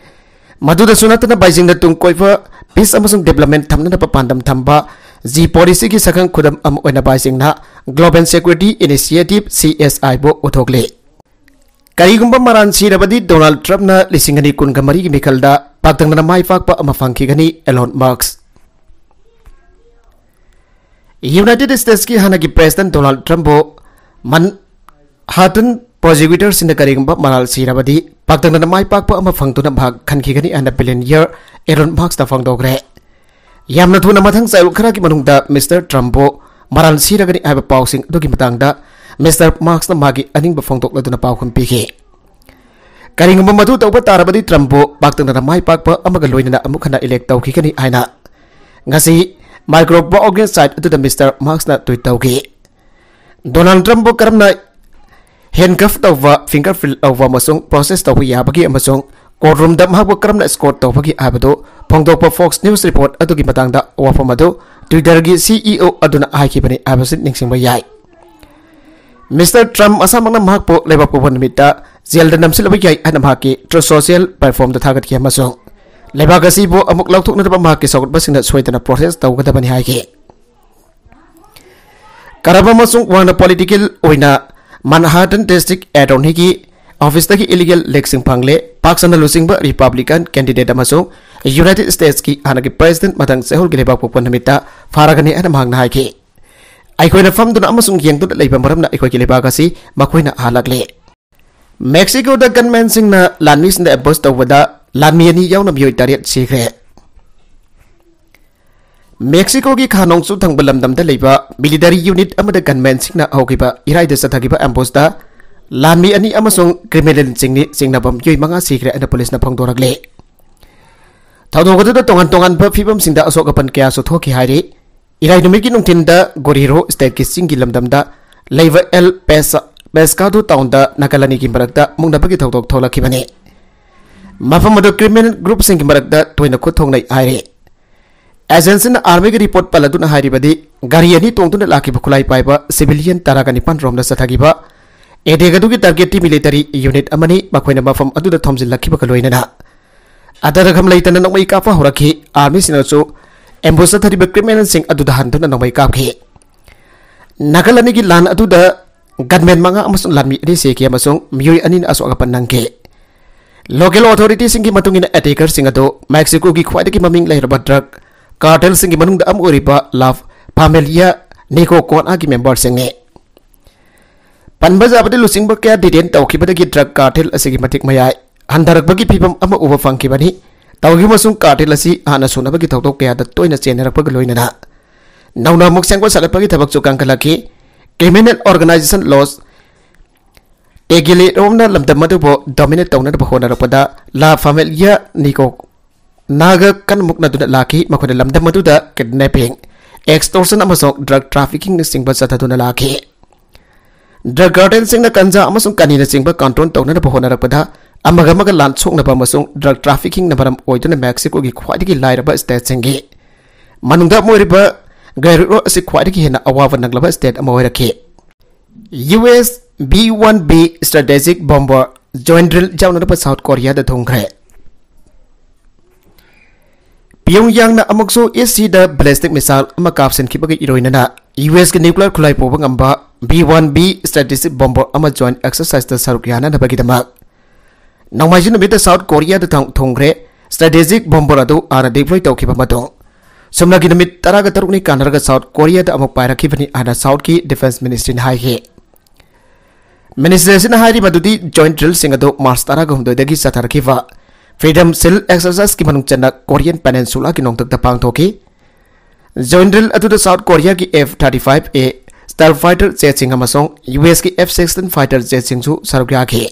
ꯃꯗꯨꯗꯁꯨ ꯅꯠꯇꯅ, ꯕꯥꯏꯖꯤꯡꯅ ꯇꯨꯡ ꯀꯣꯏꯕ peace ꯑꯃꯁꯨꯡ development ꯊꯝꯅꯅꯕ ꯄꯥꯟꯗꯝ ꯊꯝꯕ Xi policyꯒꯤ ꯁꯛꯈꯪ ꯈꯨꯗꯝ ꯑꯃ ꯑꯣꯏꯅ ꯕꯥꯏꯖꯤꯡꯅ Global Security Initiative, CSIꯕꯨ ꯎꯠꯊꯣꯛꯂꯤ꯫ ꯀꯔꯤꯒꯨꯝꯕ ꯃꯔꯥꯜ ꯁꯤꯔꯕꯗꯤ ꯗꯣꯅꯥꯜꯗ ꯇ꯭ꯔꯝꯞꯅ ꯂꯤꯁꯤꯡ ꯑꯅꯤ ꯀꯨꯟꯒ ꯃꯔꯤꯒꯤ ꯃꯤꯈꯜꯗ ꯄꯥꯛꯇꯛꯅꯅ ꯃꯥꯏ ꯄꯥꯛꯄ ꯑꯃ ꯐꯪꯈꯤꯒꯅꯤ, ꯑꯦꯂꯣꯟ ꯃꯁꯛ꯫ ꯌꯨꯅꯥꯏꯇꯦꯗ ꯁ꯭ꯇꯦꯠꯁꯀꯤ ꯍꯥꯟꯅꯒꯤ ꯄ꯭ꯔꯦꯁꯤꯗꯦꯟꯠ ꯗꯣꯅꯥꯜꯗ ꯇ꯭ꯔꯝꯞꯄꯨ ꯃꯟꯍꯥꯇꯟ ꯄ꯭ꯔꯣꯁꯤꯀ꯭ꯌꯨꯇꯔꯁꯤꯡꯅ ꯀꯔꯤꯒꯨꯝꯕ ꯃꯔꯥꯜ ꯁꯤꯔꯕꯗꯤ ꯄꯥꯛꯇꯛꯅꯅ ꯃꯥꯏ ꯄꯥꯛꯄ ꯑꯃ ꯐꯪꯗꯨꯅ ꯃꯍꯥꯛ ꯈꯟꯈꯤꯒꯅꯤ ꯍꯥꯏꯅ billionaire ꯑꯦꯂꯣꯟ ꯃꯁꯛꯅ ꯐꯣꯡꯗꯣꯛꯈ꯭ꯔꯦ꯫ ꯌꯥꯝꯅ ꯊꯨꯅ ꯃꯊꯪ ꯆꯌꯣꯜ ꯈꯔꯒꯤ ꯃꯅꯨꯡꯗ ꯃꯤꯁꯇꯔ ꯇ꯭ꯔꯝꯞꯄꯨ ꯃꯔꯥꯜ ꯁꯤꯔꯒꯅꯤ ꯍꯥꯏꯕ ꯄꯥꯎꯁꯤꯡ ꯑꯗꯨꯒꯤ ꯃꯇꯥꯡꯗ ꯃꯤꯁꯇꯔ ꯃꯁꯛꯅ ꯃꯥꯒꯤ ꯑꯅꯤꯡꯕ ꯐꯣꯡꯗꯣꯛꯂꯗꯨꯅ ꯄꯥꯎꯈꯨꯝ ꯄꯤꯈꯤ꯫ ꯀꯔꯤꯒꯨꯝꯕ ꯃꯗꯨ ꯇꯧꯕ ꯇꯥꯔꯕꯗꯤ ꯇ꯭ꯔꯝꯞꯄꯨ ꯄꯥꯛꯇꯛꯅꯅ ꯃꯥꯏ ꯄꯥꯛꯄ ꯑꯃꯒ ꯂꯣꯏꯅꯅ ꯑꯃꯨꯛ ꯍꯟꯅ elect ꯇꯧꯈꯤꯒꯅꯤ ꯍꯥꯏꯅ ꯉꯁꯤ Micro blogging site ꯑꯗꯨꯗ ꯃꯤꯁꯇꯔ ꯃꯁꯛꯅ tweet ꯇꯧꯈꯤ꯫ ꯗꯣꯅꯥꯜꯗ ꯇ꯭ꯔꯝꯞꯄꯨ ꯀꯔꯝꯅ handcuff ꯇꯧꯕ, finger print ꯂꯧꯕ ꯑꯃꯁꯨꯡ process ꯇꯧꯕ ꯌꯥꯕꯒꯦ ꯑꯃꯁꯨꯡ courtroomꯗ ꯃꯍꯥꯛꯄꯨ ꯀꯔꯝꯅ escort ꯇꯧꯕꯒꯦ ꯍꯥꯏꯕꯗꯨ ꯐꯣꯡꯗꯣꯛꯄ Fox News report ꯑꯗꯨꯒꯤ ꯃꯇꯥꯡꯗ ꯋꯥꯐꯝ ꯑꯗꯨ Twitterꯒꯤ CEO ꯑꯗꯨꯅ ꯍꯥꯏꯈꯤꯕꯅꯤ ꯍꯥꯏꯕꯁꯤ ꯅꯤꯡꯁꯤꯡꯕ ꯌꯥꯏ꯫ ꯃꯤꯁꯇꯔ ꯇ꯭ꯔꯝꯞ ꯃꯁꯥꯃꯛꯅ ꯃꯍꯥꯛꯄꯨ ꯂꯩꯕꯥꯛ ꯄꯣꯛꯄ ꯅꯨꯃꯤꯠꯇ ꯖꯦꯜꯗ ꯅꯝꯁꯤꯜꯂꯕ ꯌꯥꯏ ꯍꯥꯏꯅ ꯃꯍꯥꯛꯀꯤ Truth Social platformꯗ ꯊꯥꯒꯠꯈꯤ ꯑꯃꯁꯨꯡ ꯂꯩꯕꯥꯛ ꯑꯁꯤꯕꯨ ꯑꯃꯨꯛ ꯂꯧꯊꯣꯛꯅꯅꯕ ꯃꯍꯥꯛꯀꯤ ꯆꯥꯎꯈꯠꯄꯁꯤꯡꯅ ꯁꯣꯏꯗꯅ process ꯇꯧꯒꯗꯕꯅꯤ ꯍꯥꯏꯈꯤ꯫ ꯀꯔꯞ ꯑꯃꯁꯨꯡ ꯋꯥꯡꯅ political ꯑꯣꯏꯅ Manhattan District Attorneyꯒꯤ officeꯇꯒꯤ illegal leakꯁꯤꯡ ꯐꯪꯂꯦ꯫ ꯄꯥꯛ ꯁꯟꯅ ꯂꯨꯆꯤꯡꯕ Republican candidate ꯑꯃꯁꯨꯡ United Statesꯀꯤ ꯍꯥꯟꯅꯒꯤ president ꯃꯊꯪ ꯆꯌꯣꯜꯒꯤ ꯂꯩꯕꯥꯛ ꯄꯣꯛꯄ ꯅꯨꯃꯤꯠꯇ ꯐꯥꯔꯒꯅꯤ ꯍꯥꯏꯅ ꯃꯍꯥꯛꯅ ꯍꯥꯏꯈꯤ꯫ ꯑꯩꯈꯣꯏꯅ ꯐꯝꯗꯨꯅ ꯑꯃꯁꯨꯡ ꯌꯦꯡꯗꯨꯅ ꯂꯩꯕ ꯃꯔꯝꯅ ꯑꯩꯈꯣꯏꯒꯤ ꯂꯩꯕꯥꯛ ꯑꯁꯤ ꯃꯈꯣꯏꯅ ꯍꯥꯜꯂꯛꯂꯦ꯫ ꯃꯦꯛꯁꯤꯀꯣꯗ gunmanꯁꯤꯡꯅ ꯂꯥꯟꯃꯤꯁꯤꯡꯗ ambush ꯇꯧꯕꯗ ꯂꯥꯟꯃꯤ ꯑꯅꯤ ꯌꯥꯎꯅ ꯃꯤꯑꯣꯏ ꯇꯔꯦꯠ ꯁꯤꯈ꯭ꯔꯦ꯫ ꯃꯦꯛꯁꯤꯀꯣꯒꯤ ꯈꯥ ꯅꯣꯡꯆꯨꯞ ꯊꯪꯕ ꯂꯝꯗꯝꯗ ꯂꯩꯕ ꯃꯤꯂꯤꯇꯔꯤ ꯌꯨꯅꯤꯠ ꯑꯃꯗ ꯒꯟꯃꯦꯟꯁꯤꯡꯅ ꯍꯧꯈꯤꯕ ꯏꯔꯥꯏꯗ ꯆꯠꯊꯈꯤꯕ ꯑꯦꯝꯕꯨꯁꯇ ꯂꯥꯟꯃꯤ ꯑꯅꯤ ꯑꯃꯁꯨꯡ ꯀ꯭ꯔꯤꯃꯤꯅꯦꯜꯁꯤꯡꯅꯤ ꯆꯤꯡꯅꯕ ꯃꯤꯑꯣꯏ ꯃꯉꯥ ꯁꯤꯈ꯭ꯔꯦ ꯍꯥꯏꯅ ꯄꯨꯂꯤꯁꯅ ꯐꯣꯡꯗꯣꯔꯛꯂꯤ꯫ ꯊꯧꯗꯣꯛ ꯑꯗꯨꯗ ꯇꯣꯉꯥꯟ ꯇꯣꯉꯥꯟꯕ ꯐꯤꯕꯝꯁꯤꯡꯗ ꯑꯁꯣꯛ ꯑꯄꯟ ꯀꯌꯥꯁꯨ ꯊꯣꯛꯈꯤ ꯍꯥꯏꯔꯤ꯫ ꯏꯔꯥꯏ ꯅꯨꯃꯤꯠꯀꯤ ꯅꯨꯡꯊꯤꯟꯗ ꯒꯣꯔꯤꯔꯣ ꯁ꯭ꯇꯦꯠꯀꯤ ꯆꯤꯡꯒꯤ ꯂꯝꯗꯝꯗ ꯂꯩꯕ ꯑꯦꯜ ꯄꯦꯁ-, ꯄꯦꯁꯀꯥꯗꯣ ꯇꯥꯎꯟꯗ ꯅꯥꯀꯜ ꯑꯅꯤꯒꯤ ꯃꯔꯛꯇ ꯃꯨꯛꯅꯕꯒꯤ ꯊꯧꯗꯣꯛ ꯊꯣꯛꯂꯛꯈꯤꯕꯅꯤ꯫ ꯃꯐꯝ ꯑꯗꯨ ꯀ꯭ꯔꯤꯃꯤꯅꯦꯜ ꯒ꯭ꯔꯨꯞꯁꯤꯡꯒꯤ ꯃꯔꯛꯇ ꯇꯣꯏꯅ ꯈꯨꯠ ꯊꯣꯡꯅꯩ ꯍꯥꯏꯔꯤ꯫ ꯑꯦꯖꯦꯟꯁꯤꯅ ꯑꯥꯔꯃꯤꯒꯤ ꯔꯤꯄꯣꯔꯠ ꯄꯜꯂꯗꯨꯅ ꯍꯥꯏꯔꯤꯕꯗꯤ, ꯒꯥꯔꯤ ꯑꯅꯤ ꯇꯣꯡꯗꯨꯅ ꯂꯥꯛꯈꯤꯕ ꯈꯨꯠꯂꯥꯏ ꯄꯥꯏꯕ ꯁꯤꯚꯤꯂꯤꯌꯟ ꯇꯔꯥꯒ ꯅꯤꯄꯥꯟ ꯔꯣꯝꯗ ꯆꯠꯊꯈꯤꯕ ꯑꯦꯇꯦꯛ ꯑꯗꯨꯒꯤ ꯇꯥꯔꯒꯦꯠꯇꯤ ꯃꯤꯂꯤꯇꯔꯤ ꯌꯨꯅꯤꯠ ꯑꯃꯅꯤ, ꯃꯈꯣꯏꯅ ꯃꯐꯝ ꯑꯗꯨꯗ ꯊꯣꯝꯖꯤꯜꯂꯛꯈꯤꯕꯒ ꯂꯣꯏꯅꯅ ꯑꯇꯔꯈꯝ ꯂꯩꯇꯅ ꯅꯣꯡꯃꯩ ꯀꯥꯞꯄ ꯍꯧꯔꯛꯈꯤ꯫ ꯑꯥꯔꯃꯤꯁꯤꯡꯅꯁꯨ ꯑꯦꯝꯕꯨꯁꯇ ꯆꯠꯊꯔꯤꯕ ꯀ꯭ꯔꯤꯃꯤꯅꯦꯜꯁꯤꯡ ꯑꯗꯨꯗ ꯍꯟꯗꯨꯅ ꯅꯣꯡꯃꯩ ꯀꯥꯞꯈꯤ꯫ ꯅꯥꯀꯜ ꯑꯅꯤꯒꯤ ꯂꯥꯟ ꯑꯗꯨꯗ ꯒꯟꯃꯦꯟ ꯃꯉꯥ ꯑꯃꯁꯨꯡ ꯂꯥꯟꯃꯤ ꯑꯅꯤ ꯁꯤꯈꯤ ꯑꯃꯁꯨꯡ ꯃꯤꯑꯣꯏ ꯑꯅꯤꯅ ꯑꯁꯣꯛ ꯑꯄꯟ ꯅꯪꯈꯤ꯫ ꯂꯣꯀꯦꯜ ꯑꯣꯊꯣꯔꯤꯇꯤꯁꯤꯡꯒꯤ ꯃꯇꯨꯡ ꯏꯟꯅ, ꯑꯦꯇꯦꯀꯔꯁꯤꯡ ꯑꯗꯨ ꯃꯦꯛꯁꯤꯀꯣꯒꯤ ꯈ꯭ꯋꯥꯏꯗꯒꯤ ꯃꯃꯤꯡ ꯂꯩꯔꯕ ꯗ꯭ꯔꯒ ꯀꯥꯔꯇꯦꯜꯁꯤꯡꯒꯤ ꯃꯅꯨꯡꯗ ꯑꯃ ꯑꯣꯏꯔꯤꯕ ꯂꯥ ꯐꯥꯃꯤꯂꯤꯌꯥ ꯅꯤꯀꯣꯀꯣꯅꯥꯒꯤ ꯃꯦꯝꯕꯔꯁꯤꯡꯅꯤ꯫ ꯄꯟꯕ ꯌꯥꯕꯗꯤ, ꯂꯨꯆꯤꯡꯕ ꯀꯌꯥ ꯗꯤꯇꯦꯟ ꯇꯧꯈꯤꯕꯗꯒꯤ ꯗ꯭ꯔꯒ ꯀꯥꯔꯇꯦꯜ ꯑꯁꯤꯒꯤ ꯃꯇꯤꯛ ꯃꯌꯥꯏ ꯍꯟꯊꯔꯛꯄꯒꯤ ꯐꯤꯚꯝ ꯑꯃ ꯎꯕ ꯐꯪꯈꯤꯕꯅꯤ꯫ ꯇꯧꯈꯤꯕ ꯑꯃꯁꯨꯡ ꯀꯥꯔꯇꯦꯜ ꯑꯁꯤ ꯍꯥꯟꯅ ꯁꯨꯅꯕꯒꯤ ꯊꯧꯗꯣꯛ ꯀꯌꯥꯗ ꯇꯣꯏꯅ ꯆꯦꯟꯅꯔꯛꯄꯒ ꯂꯣꯏꯅꯅ ꯅꯧꯅ ꯑꯃꯨꯛ ꯁꯦꯝꯒꯠ ꯁꯥꯒꯠꯄꯒꯤ ꯊꯕꯛꯁꯨ ꯀꯟꯈꯠꯂꯛꯈꯤ꯫ ꯀ꯭ꯔꯤꯃꯤꯅꯦꯜ ꯑꯣꯔꯒꯅꯥꯏꯖꯦꯁꯟ ꯂꯣꯁ ꯇꯦꯒꯤꯂꯦꯔꯣꯝꯅ ꯂꯝꯗꯝ ꯑꯗꯨꯕꯨ ꯗꯣꯃꯤꯅꯦꯠ ꯇꯧꯅꯅꯕ ꯍꯣꯠꯅꯔꯛꯄꯗ ꯂꯥ ꯐꯥꯃꯤꯂꯤꯌꯥ ꯅꯤꯀꯣ ꯅꯥꯒ ꯀꯟꯅ ꯃꯨꯛꯅꯗꯨꯅ ꯂꯥꯛꯈꯤ꯫ ꯃꯈꯣꯏꯅ ꯂꯝꯗꯝ ꯑꯗꯨꯗ ꯀꯤꯗꯅꯦꯄꯤꯡ, ꯑꯦꯛꯁꯇꯣꯔꯁꯟ ꯑꯃꯁꯨꯡ ꯗ꯭ꯔꯒ ꯇ꯭ꯔꯥꯐꯤꯀꯤꯡꯅꯆꯤꯡꯕ ꯆꯠꯊꯗꯨꯅ ꯂꯥꯛꯈꯤ꯫ ꯗ꯭ꯔꯒ ꯀꯥꯔꯇꯦꯜꯁꯤꯡꯅ ꯒꯟꯖꯥ ꯑꯃꯁꯨꯡ ꯀꯅꯤꯅꯆꯤꯡꯕ ꯀꯟꯇ꯭ꯔꯣꯜ ꯇꯧꯅꯅꯕ ꯍꯣꯠꯅꯔꯛꯄꯗ ꯑꯃꯒ ꯑꯃꯒ ꯂꯥꯟ ꯁꯣꯛꯅꯕ ꯑꯃꯁꯨꯡ ꯗ꯭ꯔꯒ ꯇ꯭ꯔꯥꯐꯤꯀꯤꯡꯅ ꯃꯔꯝ ꯑꯣꯏꯗꯨꯅ ꯃꯦꯛꯁꯤꯀꯣꯒꯤ ꯈ꯭ꯋꯥꯏꯗꯒꯤ ꯂꯥꯏꯔꯕ ꯁ꯭ꯇꯦꯠꯁꯤꯡꯒꯤ ꯃꯅꯨꯡꯗ ꯑꯃ ꯑꯣꯏꯔꯤꯕ ꯒꯦꯔꯦꯔꯣ ꯑꯁꯤ ꯈ꯭ꯋꯥꯏꯗꯒꯤ ꯍꯦꯟꯅ ꯑꯋꯥꯕ ꯅꯪꯂꯕ ꯁ꯭ꯇꯦꯠ ꯑꯃ ꯑꯣꯏꯔꯛꯈꯤ꯫ U S B one B strategic bomber join drill ꯌꯥꯎꯅꯅꯕ ꯁꯥꯎꯠ ꯀꯣꯔꯤꯌꯥꯗ ꯊꯨꯡꯈ꯭ꯔꯦ꯫ ꯄꯤꯌꯣꯡꯌꯥꯡꯅ ꯑꯃꯨꯛꯁꯨ ꯏꯁ ꯁꯤꯗ ꯕꯦꯂꯤꯁꯇꯤꯛ ꯃꯤꯁꯥꯏꯜ ꯑꯃ ꯀꯥꯞꯁꯤꯟꯈꯤꯕꯒ ꯏꯔꯣꯏꯅꯅ ꯌꯨ ꯑꯦꯁꯀꯤ ꯅ꯭ꯌꯨꯀ꯭ꯂꯤꯌꯔ ꯈꯨꯠꯂꯥꯏ ꯄꯨꯕ ꯉꯝꯕ B one B strategic bomber ꯑꯃ ꯖꯣꯏꯟ ꯑꯦꯛꯁꯔꯁꯥꯏꯖꯇ ꯁꯔꯨꯛ ꯌꯥꯅꯅꯕꯒꯤꯗꯃꯛ ꯅꯣꯡꯃꯥꯏꯖꯤꯡ ꯅꯨꯃꯤꯠꯇ ꯁꯥꯎꯠ ꯀꯣꯔꯤꯌꯥꯗ ꯊꯨꯡ-, ꯊꯨꯡꯈ꯭ꯔꯦ꯫ ꯁ꯭ꯇ꯭ꯔꯦꯇꯦꯖꯤꯛ ꯕꯣꯝꯕꯔ ꯑꯗꯨ ꯍꯥꯟꯅ ꯗꯤꯄ꯭ꯂꯣꯏ ꯇꯧꯈꯤꯕ ꯃꯇꯨꯡ ꯆꯨꯝꯅꯒꯤ ꯅꯨꯃꯤꯠ ꯇꯔꯥꯒ ꯇꯔꯨꯛꯅꯤ ꯀꯥꯟꯅꯔꯒ ꯁꯥꯎꯠ ꯀꯣꯔꯤꯌꯥꯗ ꯑꯃꯨꯛ ꯄꯥꯏꯔꯛꯈꯤꯕꯅꯤ ꯍꯥꯏꯅ ꯁꯥꯎꯠꯀꯤ ꯗꯤꯐꯦꯟꯁ ꯃꯤꯅꯤꯁꯇ꯭ꯔꯤꯅ ꯍꯥꯏꯈꯤ꯫ ꯃꯤꯅꯤꯁꯇ꯭ꯔꯤ ꯑꯁꯤꯅ ꯍꯥꯏꯔꯤꯕ ꯑꯗꯨꯗꯤ ꯖꯣꯏꯟ ꯗ꯭ꯔꯤꯜꯁꯤꯡ ꯑꯗꯨ ꯃꯥꯔꯆ ꯇꯔꯥꯒ ꯍꯨꯝꯗꯣꯏꯗꯒꯤ ꯆꯠꯊꯔꯛꯈꯤꯕ ꯐ꯭ꯔꯤꯗꯝ ꯁꯤꯜ ꯑꯦꯛꯁꯔꯁꯥꯏꯖꯀꯤ ꯃꯅꯨꯡ ꯆꯟꯅ ꯀꯣꯔꯤꯌꯟ ꯄꯦꯅꯤꯟꯁꯨꯂꯥꯒꯤ ꯅꯣꯡꯊꯛꯇ ꯄꯥꯡꯊꯣꯛꯈꯤ꯫ Joint drill ꯑꯗꯨꯗ South Korea ꯒꯤ F thirty-five A stealth fighter jet ꯁꯤꯡ ꯑꯃꯁꯨꯡ U S ꯀꯤ F sixteen fighter jet ꯁꯤꯡꯁꯨ ꯁꯔꯨꯛ ꯌꯥꯈꯤ꯫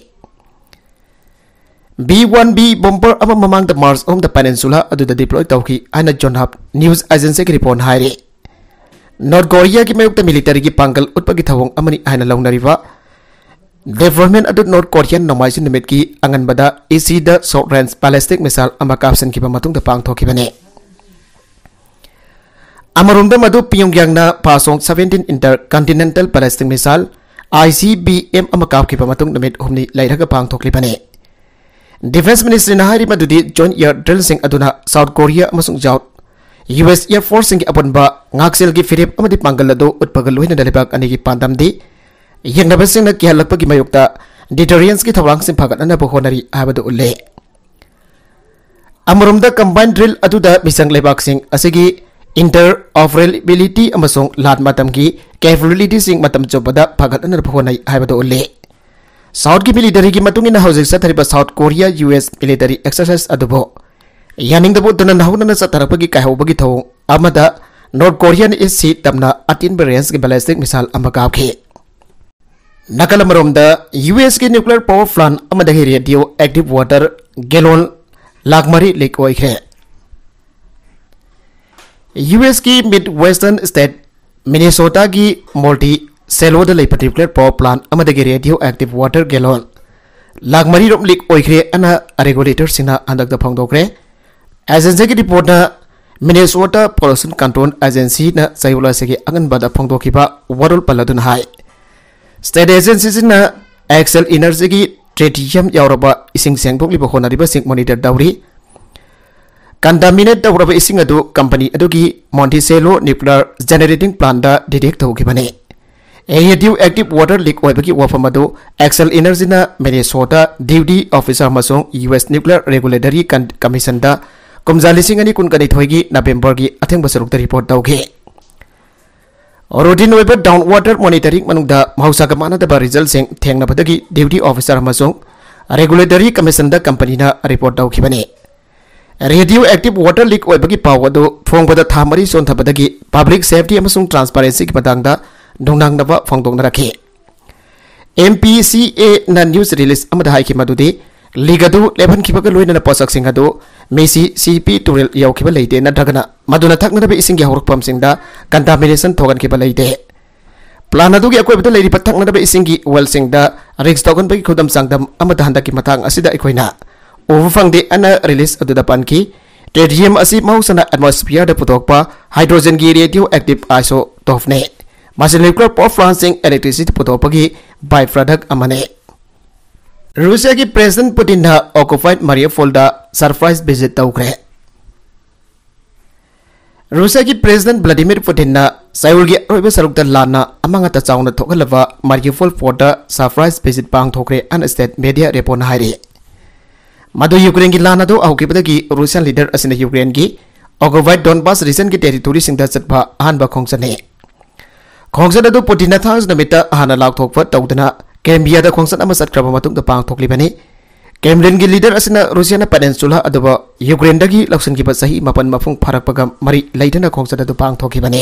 B one B bomber ꯑꯃ ꯃꯃꯥꯡꯗ March ꯑꯍꯨꯝꯗ peninsula ꯑꯗꯨꯗ deploy ꯇꯧꯈꯤ ꯍꯥꯏꯅ Yonhap news agency ꯒꯤ report ꯅ ꯍꯥꯏꯔꯤ꯫ North Korea ꯒꯤ ꯃꯥꯌꯣꯛꯇ military ꯒꯤ ꯄꯥꯡꯒꯜ ꯎꯠꯄꯒꯤ ꯊꯧꯑꯣꯡ ꯑꯃꯅꯤ ꯍꯥꯏꯅ ꯂꯧꯅꯔꯤꯕ deployment ꯑꯗꯨ North Korea ꯅ ꯅꯣꯡꯃꯥꯏꯖꯤꯡ ꯅꯨꯃꯤꯠꯀꯤ ꯑꯉꯟꯕꯗ ꯏꯁꯤꯗ short range ballistic missile ꯑꯃ ꯀꯥꯞꯁꯤꯟꯈꯤꯕ ꯃꯇꯨꯡꯗ ꯄꯥꯡꯊꯣꯛꯈꯤꯕꯅꯤ꯫ ꯑꯃꯔꯣꯝꯗ, ꯃꯗꯨ Pyongyang ꯅ Hwasong seventeen intercontinental ballistic missile, I C B M, ꯑꯃ ꯀꯥꯞꯈꯤꯕ ꯃꯇꯨꯡ ꯅꯨꯃꯤꯠ ꯍꯨꯝꯅꯤ ꯂꯩꯔꯒ ꯄꯥꯡꯊꯣꯛꯂꯤꯕꯅꯤ꯫ Defense Ministry ꯅ ꯍꯥꯏꯔꯤ ꯃꯗꯨꯗꯤ joint air drill ꯁꯤꯡ ꯑꯗꯨꯅ South Korea ꯑꯃꯁꯨꯡ South U S air force ꯁꯤꯡꯒꯤ ꯑꯄꯨꯟꯕ ꯉꯥꯛꯁꯦꯜꯒꯤ ꯐꯤꯔꯦꯞ ꯑꯃꯗꯤ ꯄꯥꯡꯒꯜ ꯑꯗꯨ ꯎꯠꯄꯒ ꯂꯣꯏꯅꯅ ꯂꯩꯕꯥꯛ ꯑꯅꯤꯒꯤ ꯄꯥꯟꯗꯝꯗꯤ ꯌꯦꯡꯅꯕꯁꯤꯡꯅ ꯀꯤꯍꯜꯂꯛꯄꯒꯤ ꯃꯥꯌꯣꯛꯇ deterrence ꯀꯤ ꯊꯧꯔꯥꯡꯁꯤꯡ ꯐꯒꯠꯅꯅꯕ ꯍꯣꯠꯅꯔꯤ ꯍꯥꯏꯕꯗꯨ ꯎꯠꯂꯦ꯫ ꯑꯃꯔꯣꯝꯗ, combined drill ꯑꯗꯨꯗ ꯃꯤꯆꯪ ꯂꯩꯕꯥꯛꯁꯤꯡ ꯑꯁꯤꯒꯤ interoperability ꯑꯃꯁꯨꯡ ꯂꯥꯟ ꯃꯇꯝꯒꯤ capability ꯁꯤꯡ ꯃꯇꯝ ꯆꯨꯞꯄꯗ ꯐꯒꯠꯍꯟꯅꯕ ꯍꯣꯠꯅꯩ ꯍꯥꯏꯕꯗꯨ ꯎꯠꯂꯤ꯫ South ꯀꯤ military ꯒꯤ ꯃꯇꯨꯡ ꯏꯟꯅ, ꯍꯧꯖꯤꯛ ꯆꯠꯊꯔꯤꯕ South Korea U S military exercise ꯑꯗꯨꯕꯨ ꯌꯥꯅꯤꯡꯗꯕ ꯎꯠꯇꯨꯅ ꯅꯧꯍꯧꯅꯅ ꯆꯠꯊꯔꯛꯄꯒꯤ ꯀꯥꯏꯍꯧꯕꯒꯤ ꯊꯧꯑꯣꯡ ꯑꯃꯗ North Korea ꯅ ꯏꯁꯤ ꯇꯝꯅ ꯑꯇꯦꯟꯕ range ꯀꯤ ballistic missile ꯑꯃ ꯀꯥꯞꯈꯤ꯫ ꯅꯥꯀꯜ ꯑꯃꯔꯣꯝꯗ, U S ꯀꯤ nuclear power plant ꯑꯃꯗꯒꯤ radioactive water gallon ꯂꯥꯈ ꯃꯔꯤ leak ꯑꯣꯏꯈ꯭ꯔꯦ꯫ U S ꯀꯤ Midwestern state Minnesota ꯒꯤ Monticello ꯗ ꯂꯩꯕ nuclear power plant ꯑꯃꯗꯒꯤ radioactive water gallon ꯂꯥꯈ ꯃꯔꯤ ꯔꯣꯝ leak ꯑꯣꯏꯈ꯭ꯔꯦ ꯑꯅ regulator ꯁꯤꯡꯅ ꯍꯟꯗꯛꯇ ꯐꯣꯡꯗꯣꯛꯈ꯭ꯔꯦ꯫ Agency ꯒꯤ report ꯅ Minnesota Pollution Control Agency ꯅ ꯆꯌꯣꯜ ꯑꯁꯤꯒꯤ ꯑꯉꯟꯕꯗ ꯐꯣꯡꯗꯣꯛꯈꯤꯕ ꯋꯥꯔꯣꯜ ꯄꯜꯂꯗꯨꯅ ꯍꯥꯏ, state agency ꯁꯤꯡꯅ Xcel Energy ꯒꯤ tritium ꯌꯥꯎꯔꯕ ꯏꯁꯤꯡ ꯁꯦꯡꯗꯣꯛꯂꯤꯕ ꯍꯣꯠꯅꯔꯤꯕꯁꯤꯡ monitor ꯇꯧꯔꯤ꯫ Contaminate ꯇꯧꯔꯕ ꯏꯁꯤꯡ ꯑꯗꯨ company ꯑꯗꯨꯒꯤ Monticello nuclear generating plant ꯗ detect ꯇꯧꯈꯤꯕꯅꯤ꯫ Radioactive water leak ꯑꯣꯏꯕꯒꯤ ꯋꯥꯐꯝ ꯑꯗꯨ Xcel Energy ꯅ Minnesota duty officer ꯑꯃꯁꯨꯡ U S nuclear regulatory con-, commission ꯗ ꯀꯨꯝꯖꯥ ꯂꯤꯁꯤꯡ ꯑꯅꯤ ꯀꯨꯟꯒ ꯅꯤꯊꯣꯏꯒꯤ November ꯒꯤ ꯑꯊꯦꯡꯕ ꯁꯔꯨꯛꯇ report ꯇꯧꯈꯤ꯫ Routine ꯑꯣꯏꯕ down water monitoring ꯃꯅꯨꯡꯗ ꯃꯍꯧꯁꯥꯒ ꯃꯥꯟꯅꯗꯕ result ꯁꯤꯡ ꯊꯦꯡꯅꯕꯗꯒꯤ duty officer ꯑꯃꯁꯨꯡ regulatory commission ꯗ company ꯅ report ꯇꯧꯈꯤꯕꯅꯤ꯫ ꯔꯦꯗꯤꯑꯣ ꯑꯦꯛꯇꯤꯚ ꯋꯥꯇꯔ ꯂꯤꯛ ꯑꯣꯏꯕꯒꯤ ꯄꯥꯎ ꯑꯗꯨ ꯐꯣꯡꯕꯗ ꯊꯥ ꯃꯔꯤ ꯆꯣꯟꯊꯕꯗꯒꯤ ꯄꯕ꯭ꯂꯤꯛ ꯁꯦꯐꯇꯤ ꯑꯃꯁꯨꯡ ꯇ꯭ꯔꯥꯟꯁꯄꯥꯔꯦꯟꯁꯤꯒꯤ ꯃꯇꯥꯡꯗ ꯅꯨꯡꯅꯥꯡꯅꯕ ꯐꯣꯡꯗꯣꯛꯅꯔꯛꯈꯤ꯫ ꯑꯦꯝ ꯄꯤ ꯁꯤ ꯑꯦꯅ ꯅ꯭ꯌꯨꯁ ꯔꯤꯂꯤꯖ ꯑꯃꯗ ꯍꯥꯏꯈꯤ ꯃꯗꯨꯗꯤ ꯂꯤꯛ ꯑꯗꯨ ꯂꯦꯞꯍꯟꯈꯤꯕꯒ ꯂꯣꯏꯅꯅ ꯄꯣꯠꯁꯛꯁꯤꯡ ꯑꯗꯨ ꯃꯦꯁꯤ ꯁꯤ ꯄꯤ ꯇꯨꯔꯦꯜ ꯌꯧꯈꯤꯕ ꯂꯩꯇꯦ, ꯅꯠꯇ꯭ꯔꯒꯅ ꯃꯗꯨꯅ ꯊꯛꯅꯅꯕ ꯏꯁꯤꯡꯒꯤ ꯍꯧꯔꯛꯐꯝꯁꯤꯡꯗ ꯀꯟꯇꯥꯃꯤꯅꯦꯁꯟ ꯊꯣꯛꯍꯟꯈꯤꯕ ꯂꯩꯇꯦ꯫ ꯄ꯭ꯂꯥꯟ ꯑꯗꯨꯒꯤ ꯑꯀꯣꯏꯕꯗ ꯂꯩꯔꯤꯕ ꯊꯛꯅꯅꯕ ꯏꯁꯤꯡꯒꯤ ꯋꯦꯜꯁꯤꯡꯗ ꯔꯤꯛꯁ ꯇꯧꯍꯟꯕꯒꯤ ꯈꯨꯗꯝ ꯆꯥꯡꯗꯝ ꯑꯃꯗ ꯍꯟꯗꯛꯀꯤ ꯃꯇꯥꯡ ꯑꯁꯤꯗ ꯑꯩꯈꯣꯏꯅ ꯎꯕ ꯐꯪꯗꯦ ꯑꯅ ꯔꯤꯂꯤꯖ ꯑꯗꯨꯗ ꯄꯟꯈꯤ꯫ ꯇ꯭ꯔꯤꯇꯤꯌꯝ ꯑꯁꯤ ꯃꯍꯧꯁꯥꯅ ꯑꯦꯠꯃꯣꯁꯐꯤꯌꯔꯗ ꯄꯨꯊꯣꯛꯄ ꯍꯥꯏꯗ꯭ꯔꯣꯖꯟꯒꯤ ꯔꯦꯗꯤꯑꯣ ꯑꯦꯛꯇꯤꯚ ꯑꯥꯏꯁꯣꯇꯣꯞꯅꯤ꯫ ꯃꯁꯤ ꯅ꯭ꯌꯨꯀ꯭ꯂꯤꯌꯔ ꯄꯥꯋꯔ ꯄ꯭ꯂꯥꯟꯁꯤꯡ ꯏꯂꯦꯛꯇ꯭ꯔꯤꯁꯤꯇꯤ ꯄꯨꯊꯣꯛꯄꯒꯤ ꯕꯥꯏ ꯄ꯭ꯔꯗꯛ ꯑꯃꯅꯤ꯫ ꯔꯨꯁꯤꯌꯥꯒꯤ ꯄ꯭ꯔꯦꯁꯤꯗꯦꯟꯠ ꯄꯨꯇꯤꯟꯅ ꯑꯣꯀꯨꯄꯥꯏꯗ ꯃꯥꯔꯤꯌꯨꯄꯣꯜꯗ ꯁꯔꯄ꯭ꯔꯥꯏꯖ ꯚꯤꯖꯤꯠ ꯇꯧꯈ꯭ꯔꯦ꯫ ꯔꯨꯁꯤꯌꯥꯒꯤ ꯄ꯭ꯔꯦꯁꯤꯗꯦꯟꯠ ꯚ꯭ꯂꯥꯗꯤꯃꯤꯔ ꯄꯨꯇꯤꯟꯅ ꯆꯌꯣꯜꯒꯤ ꯑꯔꯣꯏꯕ ꯁꯔꯨꯛꯇ ꯂꯥꯟꯅ ꯑꯃꯥꯡ ꯑꯇꯥ ꯆꯥꯎꯅ ꯊꯣꯛꯍꯜꯂꯕ ꯃꯥꯔꯤꯌꯨꯄꯣꯜ ꯄꯣꯔꯠꯇ ꯁꯔꯄ꯭ꯔꯥꯏꯖ ꯚꯤꯖꯤꯠ ꯄꯥꯡꯊꯣꯛꯈ꯭ꯔꯦ ꯑꯅ ꯁ꯭ꯇꯦꯠ ꯃꯦꯗꯤꯌꯥ ꯔꯤꯄꯣꯔꯠꯅ ꯍꯥꯏꯔꯤ꯫ ꯃꯗꯨ ꯌꯨꯀ꯭ꯔꯦꯟꯒꯤ ꯂꯥꯟ ꯑꯗꯨ ꯍꯧꯈꯤꯕꯗꯒꯤ ꯔꯨꯁꯤꯌꯥꯟ ꯂꯤꯗꯔ ꯑꯁꯤꯅ ꯌꯨꯀ꯭ꯔꯦꯟꯒꯤ ꯑꯣꯀꯨꯄꯥꯏꯗ ꯗꯣꯟꯕꯥꯁ ꯔꯤꯖꯟꯒꯤ ꯇꯦꯔꯤꯇꯣꯔꯤꯁꯤꯡꯗ ꯆꯠꯄ ꯑꯍꯥꯟꯕ ꯈꯣꯡꯆꯠꯅꯤ꯫ ꯈꯣꯡꯆꯠ ꯑꯗꯨ ꯄꯨꯇꯤꯟꯅ ꯊꯥꯡꯖ ꯅꯨꯃꯤꯠꯇ ꯍꯥꯟꯅ ꯂꯥꯎꯊꯣꯛꯄ ꯇꯧꯗꯨꯅ ꯀ꯭ꯔꯦꯃꯤꯌꯥꯗ ꯈꯣꯡꯆꯠ ꯑꯃ ꯆꯠꯈ꯭ꯔꯕ ꯃꯇꯨꯡꯗ ꯄꯥꯡꯊꯣꯛꯂꯤꯕꯅꯤ꯫ ꯀ꯭ꯔꯦꯝꯂꯤꯟꯒꯤ ꯂꯤꯗꯔ ꯑꯁꯤꯅ ꯔꯨꯁꯤꯌꯥꯅ ꯄꯦꯅꯤꯟꯁꯨꯂꯥ ꯑꯗꯨꯕꯨ ꯌꯨꯀ꯭ꯔꯦꯟꯗꯒꯤ ꯂꯧꯁꯤꯟꯈꯤꯕ ꯆꯍꯤ ꯃꯥꯄꯟ ꯃꯄꯨꯡ ꯐꯥꯔꯛꯄꯒ ꯃꯔꯤ ꯂꯩꯅꯅ ꯈꯣꯡꯆꯠ ꯑꯗꯨ ꯄꯥꯡꯊꯣꯛꯈꯤꯕꯅꯤ꯫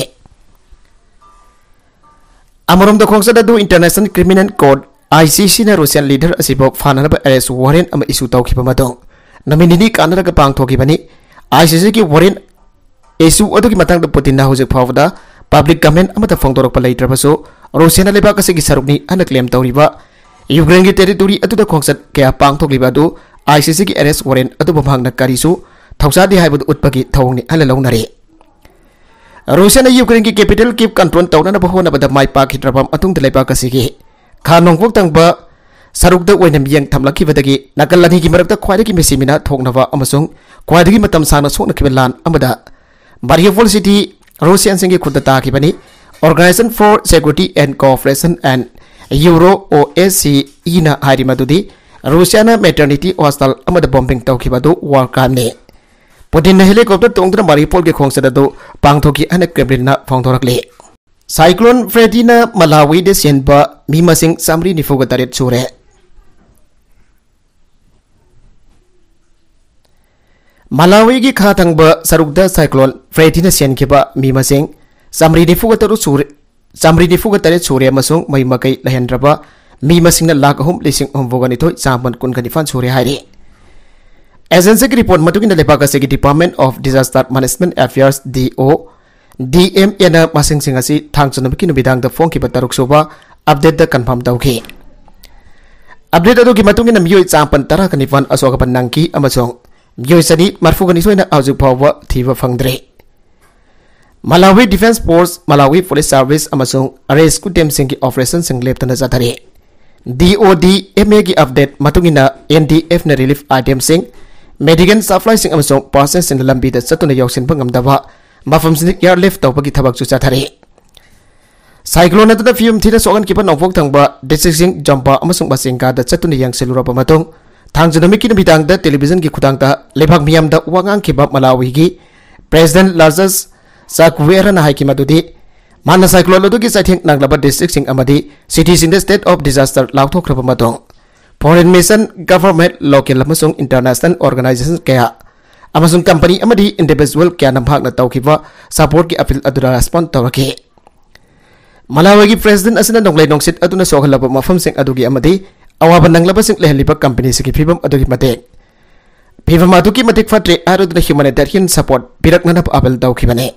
ꯑꯃꯔꯣꯝꯗ ꯈꯣꯡꯆꯠ ꯑꯗꯨ international criminal court, I C ꯁꯤꯅ ꯔꯨꯁꯤꯌꯥꯟ ꯂꯤꯗꯔ ꯑꯁꯤꯕꯨ ꯐꯥꯅꯅꯕ ꯑꯦꯔꯦꯁ ꯋꯥꯔꯦꯟꯠ ꯑꯃ ꯏꯁꯨ ꯇꯧꯈꯤꯕ ꯃꯇꯨꯡ ꯅꯨꯃꯤꯠ ꯅꯤꯅꯤ ꯀꯥꯟꯅꯔꯒ ꯄꯥꯡꯊꯣꯛꯈꯤꯕꯅꯤ꯫ ꯑꯥꯏ ꯁꯤ ꯁꯤꯒꯤ ꯋꯥꯔꯦꯟꯠ ꯏꯁꯨ ꯑꯗꯨꯒꯤ ꯃꯇꯥꯡꯗ ꯄꯨꯇꯤꯟꯅ ꯍꯧꯖꯤꯛ ꯐꯥꯎꯕꯗ ꯄꯕ꯭ꯂꯤꯛ ꯀꯃꯦꯟ ꯑꯃꯠꯇ ꯐꯣꯡꯗꯣꯔꯛꯄ ꯂꯩꯇ꯭ꯔꯕꯁꯨ, ꯔꯨꯁꯤꯌꯥꯅ ꯂꯩꯕꯥꯛ ꯑꯁꯤꯒꯤ ꯁꯔꯨꯛꯅꯤ ꯍꯥꯏꯅ ꯀ꯭ꯂꯦꯝ ꯇꯧꯔꯤꯕ ꯌꯨꯀ꯭ꯔꯦꯟꯒꯤ ꯇꯦꯔꯤꯇꯣꯔꯤ ꯑꯗꯨꯗ ꯈꯣꯡꯆꯠ ꯀꯌꯥ ꯄꯥꯡꯊꯣꯛꯂꯤꯕ ꯑꯗꯨ ꯑꯥꯏ ꯁꯤ ꯁꯤꯒꯤ ꯑꯦꯔꯦꯁ ꯋꯥꯔꯦꯟꯠ ꯑꯗꯨꯕꯨ ꯃꯍꯥꯛꯅ ꯀꯔꯤꯁꯨ ꯊꯧꯁꯥꯗꯦ ꯍꯥꯏꯕꯗꯨ ꯎꯠꯄꯒꯤ ꯊꯧꯑꯣꯡꯅꯤ ꯍꯥꯏꯅ ꯂꯧꯅꯔꯤ꯫ ꯔꯨꯁꯤꯌꯥꯅ ꯌꯨꯀ꯭ꯔꯦꯟꯒꯤ ꯀꯦꯄꯤꯇꯦꯜ ꯀꯤꯞ ꯀꯟꯇ꯭ꯔꯣꯜ ꯇꯧꯅꯅꯕ ꯍꯣꯠꯅꯕꯗ ꯃꯥꯏ ꯄꯥꯛꯈꯤꯗ꯭ꯔꯕ ꯃꯇꯨꯡꯗ ꯂꯩꯕꯥꯛ ꯑꯁꯤꯒꯤ ꯈꯥ ꯅꯣꯡꯄꯣꯛ ꯊꯪꯕ ꯁꯔꯨꯛꯇ ꯑꯣꯏꯅ ꯃꯤꯠꯌꯦꯡ ꯊꯝꯂꯛꯈꯤꯕꯗꯒꯤ ꯅꯥꯀꯜ ꯑꯅꯤꯒꯤ ꯃꯔꯛꯇ ꯈ꯭ꯋꯥꯏꯗꯒꯤ ꯃꯤꯁꯤ ꯃꯤꯅꯥ ꯊꯣꯛꯅꯕ ꯑꯃꯁꯨꯡ ꯈ꯭ꯋꯥꯏꯗꯒꯤ ꯃꯇꯝ ꯁꯥꯡꯅ ꯁꯣꯛꯅꯈꯤꯕ ꯂꯥꯟ ꯑꯃꯗ ꯃꯥꯔꯤꯌꯨꯄꯣꯜ ꯁꯤꯇꯤ ꯔꯨꯁꯤꯌꯥꯟꯁꯤꯡꯒꯤ ꯈꯨꯠꯇ ꯇꯥꯈꯤꯕꯅꯤ꯫ Organisation for Security and Cooperation and Euro O S C E ꯅ ꯍꯥꯏꯔꯤ ꯃꯗꯨꯗꯤ ꯔꯨꯁꯤꯌꯥꯅ ꯃꯦꯇꯔꯅꯤꯇꯤ ꯍꯣꯁꯇꯥꯜ ꯑꯃꯗ ꯕꯣꯝꯕꯤꯡ ꯇꯧꯈꯤꯕ ꯑꯗꯨ ꯋꯥꯔ ꯀ꯭ꯔꯥꯏꯝꯅꯤ꯫ ꯄꯨꯇꯤꯟꯅ ꯍꯦꯂꯤꯀꯣꯞꯇꯔ ꯇꯣꯡꯗꯨꯅ ꯃꯥꯔꯤꯌꯨꯄꯣꯜꯒꯤ ꯈꯣꯡꯆꯠ ꯑꯗꯨ ꯄꯥꯡꯊꯣꯛꯈꯤ ꯍꯥꯏꯅ ꯀ꯭ꯔꯦꯝꯂꯤꯟꯅ ꯐꯣꯡꯗꯣꯔꯛꯂꯤ꯫ ꯁꯥꯏꯀ꯭ꯂꯣꯟ ꯐ꯭ꯔꯦꯗꯤꯅ ꯃꯂꯥꯋꯤꯗ ꯁꯤꯍꯟꯕ ꯃꯤ ꯃꯁꯤꯡ ꯆꯥꯃꯔꯤ ꯅꯤꯐꯨꯒ ꯇꯔꯦꯠ ꯁꯨꯔꯦ꯫ ꯃꯂꯥꯋꯤꯒꯤ ꯈꯥ ꯊꯪꯕ ꯁꯔꯨꯛꯇ ꯁꯥꯏꯀ꯭ꯂꯣꯟ ꯐ꯭ꯔꯦꯗꯤꯅ ꯁꯦꯟꯈꯤꯕ ꯃꯤ ꯃꯁꯤꯡ ꯆꯥꯃꯔꯤ ꯅꯤꯐꯨꯒ ꯇꯔꯨꯛ ꯁꯨꯔꯦ, ꯆꯥꯃꯔꯤ ꯅꯤꯐꯨꯒ ꯇꯔꯦꯠ ꯁꯨꯔꯦ ꯑꯃꯁꯨꯡ ꯃꯩ ꯃꯀꯩ ꯂꯩꯍꯟꯗ꯭ꯔꯕ ꯃꯤ ꯃꯁꯤꯡꯅ ꯂꯥꯈ ꯑꯍꯨꯝ ꯂꯤꯁꯤꯡ ꯍꯨꯝꯐꯨꯒ ꯅꯤꯊꯣꯏ ꯆꯥꯝꯃꯥꯄꯟ ꯀꯨꯟꯒ ꯅꯤꯄꯥꯟ ꯁꯨꯔꯦ ꯍꯥꯏꯔꯤ꯫ ꯑꯦꯖꯦꯟꯁꯤꯒꯤ ꯔꯤꯄꯣꯔꯠ ꯃꯇꯨꯡ ꯏꯟꯅ ꯂꯩꯕꯥꯛ ꯑꯁꯤꯒꯤ Department of Disaster Management Affairs, ꯗꯤ ꯑꯣ, ꯗꯤ ꯑꯦꯝ ꯑꯦꯅ ꯃꯁꯤꯡꯁꯤꯡ ꯑꯁꯤ ꯊꯥꯡꯖ ꯅꯨꯃꯤꯠꯀꯤ ꯅꯨꯃꯤꯗꯥꯡꯗ ꯐꯣꯡꯈꯤꯕ ꯇꯔꯨꯛ ꯁꯨꯕ ꯑꯞꯗꯦꯠꯇ ꯀꯟꯐꯥꯔꯝ ꯇꯧꯈꯤ꯫ ꯑꯞꯗꯦꯠ ꯑꯗꯨꯒꯤ ꯃꯇꯨꯡ ꯏꯟꯅ ꯃꯤꯑꯣꯏ ꯆꯥꯃꯥꯄꯟ ꯇꯔꯥꯒ ꯅꯤꯄꯥꯟ ꯑꯁꯣꯛ ꯑꯄꯟ ꯅꯪꯈꯤ ꯑꯃꯁꯨꯡ ꯃꯤꯑꯣꯏ ꯆꯅꯤ ꯃꯔꯤꯐꯨꯒ ꯅꯤꯊꯣꯏꯅ ꯍꯧꯖꯤꯛ ꯐꯥꯎꯕ ꯊꯤꯕ ꯐꯪꯗ꯭ꯔꯤ꯫ ꯃꯂꯥꯋꯤ ꯗꯤꯐꯦꯟꯁ ꯐꯣꯔꯁ, ꯃꯂꯥꯋꯤ ꯄꯨꯂꯤꯁ ꯁꯥꯔꯚꯤꯁ ꯑꯃꯁꯨꯡ ꯔꯦꯁꯀ꯭ꯌꯨ ꯇꯤꯝꯁꯤꯡꯒꯤ ꯑꯣꯄꯔꯦꯁꯟꯁꯤꯡ ꯂꯦꯞꯇꯅ ꯆꯠꯊꯔꯤ꯫ ꯗꯤ ꯑꯣ ꯗꯤ ꯑꯦꯝ ꯑꯦꯒꯤ ꯑꯞꯗꯦꯠ ꯃꯇꯨꯡ ꯏꯟꯅ, ꯑꯦꯟ ꯗꯤ ꯑꯦꯐꯅ ꯔꯤꯂꯤꯐ ꯑꯥꯏꯇꯦꯝꯁꯤꯡ, ꯃꯦꯗꯤꯀꯦꯜ ꯁꯄ꯭ꯂꯥꯏꯁꯤꯡ ꯑꯃꯁꯨꯡ ꯄꯥꯔꯁꯦꯜꯁꯤꯡꯅ ꯂꯝꯕꯤꯗ ꯆꯠꯇꯨꯅ ꯌꯧꯁꯤꯟꯕ ꯉꯝꯗꯕ ꯃꯐꯝꯁꯤꯡꯗ ꯑꯦꯌꯔꯂꯤꯐ ꯇꯧꯕꯒꯤ ꯊꯕꯛꯁꯨ ꯆꯠꯊꯔꯤ꯫ ꯁꯥꯏꯀ꯭ꯂꯣꯟ ꯑꯗꯨꯅ ꯐꯤꯕꯝ ꯊꯤꯅ ꯁꯣꯛꯍꯟꯈꯤꯕ ꯅꯣꯡꯄꯣꯛ ꯊꯪꯕ ꯗꯤꯁꯇ꯭ꯔꯤꯛꯁꯤꯡ ꯖꯣꯝꯄꯥ ꯑꯃꯁꯨꯡ ꯃꯁꯤꯡꯒꯥꯗ ꯆꯠꯇꯨꯅ ꯌꯦꯡꯁꯤꯜꯂꯨꯔꯕ ꯃꯇꯨꯡ, ꯊꯥꯡꯖ ꯅꯨꯃꯤꯠꯀꯤ ꯅꯨꯃꯤꯗꯥꯡꯗ ꯇꯦꯂꯤꯚꯤꯖꯟꯒꯤ ꯈꯨꯊꯥꯡꯗ ꯂꯩꯕꯥꯛ ꯃꯤꯌꯥꯝꯗ ꯋꯥ ꯉꯥꯡꯈꯤꯕ ꯃꯂꯥꯋꯤꯒꯤ ꯄ꯭ꯔꯦꯁꯤꯗꯦꯟꯠ ꯂꯥꯖꯔꯁ ꯆꯥꯀꯨꯋꯦꯔꯥꯅ ꯍꯥꯏꯈꯤ ꯃꯗꯨꯗꯤ, ꯃꯥꯅ ꯁꯥꯏꯀ꯭ꯂꯣꯟ ꯑꯗꯨꯒꯤ ꯆꯩꯊꯦꯡ ꯅꯪꯂꯕ ꯗꯤꯁꯇ꯭ꯔꯤꯛꯁꯤꯡ ꯑꯃꯗꯤ ꯁꯤꯇꯤꯁꯤꯡꯗ state of disaster ꯂꯥꯎꯊꯣꯛꯈ꯭ꯔꯕ ꯃꯇꯨꯡ, foreign mission, government, local ꯑꯃꯁꯨꯡ international organization ꯀꯌꯥ ꯑꯃꯁꯨꯡ ꯀꯝꯄꯅꯤ ꯑꯃꯗꯤ individual ꯀꯌꯥꯅ ꯃꯍꯥꯛꯅ ꯇꯧꯈꯤꯕ ꯁꯄꯣꯔꯠꯀꯤ ꯑꯄꯤꯜ ꯑꯗꯨꯗ ꯔꯦꯁꯄꯣꯟ ꯇꯧꯔꯛꯈꯤ꯫ ꯃꯂꯥꯋꯤꯒꯤ ꯄ꯭ꯔꯦꯁꯤꯗꯦꯟꯠ ꯑꯁꯤꯅ ꯅꯣꯡꯂꯩ ꯅꯨꯡꯁꯤꯠ ꯑꯗꯨꯅ ꯁꯣꯛꯍꯜꯂꯕ ꯃꯐꯝꯁꯤꯡ ꯑꯗꯨꯒꯤ ꯑꯃꯗꯤ ꯑꯋꯥꯕ ꯅꯪꯂꯕꯁꯤꯡ ꯂꯩꯍꯜꯂꯤꯕ ꯀꯝꯄꯅꯤꯁꯤꯡꯒꯤ ꯐꯤꯕꯝ ꯑꯗꯨꯒꯤ ꯃꯇꯦꯡ, ꯐꯤꯕꯝ ꯑꯗꯨꯛꯀꯤ ꯃꯇꯤꯛ ꯐꯠꯇ꯭ꯔꯦ ꯍꯥꯏꯔꯗꯨꯅ humanitarian support ꯄꯤꯔꯛꯅꯅꯕ ꯑꯄꯤꯜ ꯇꯧꯈꯤꯕꯅꯤ꯫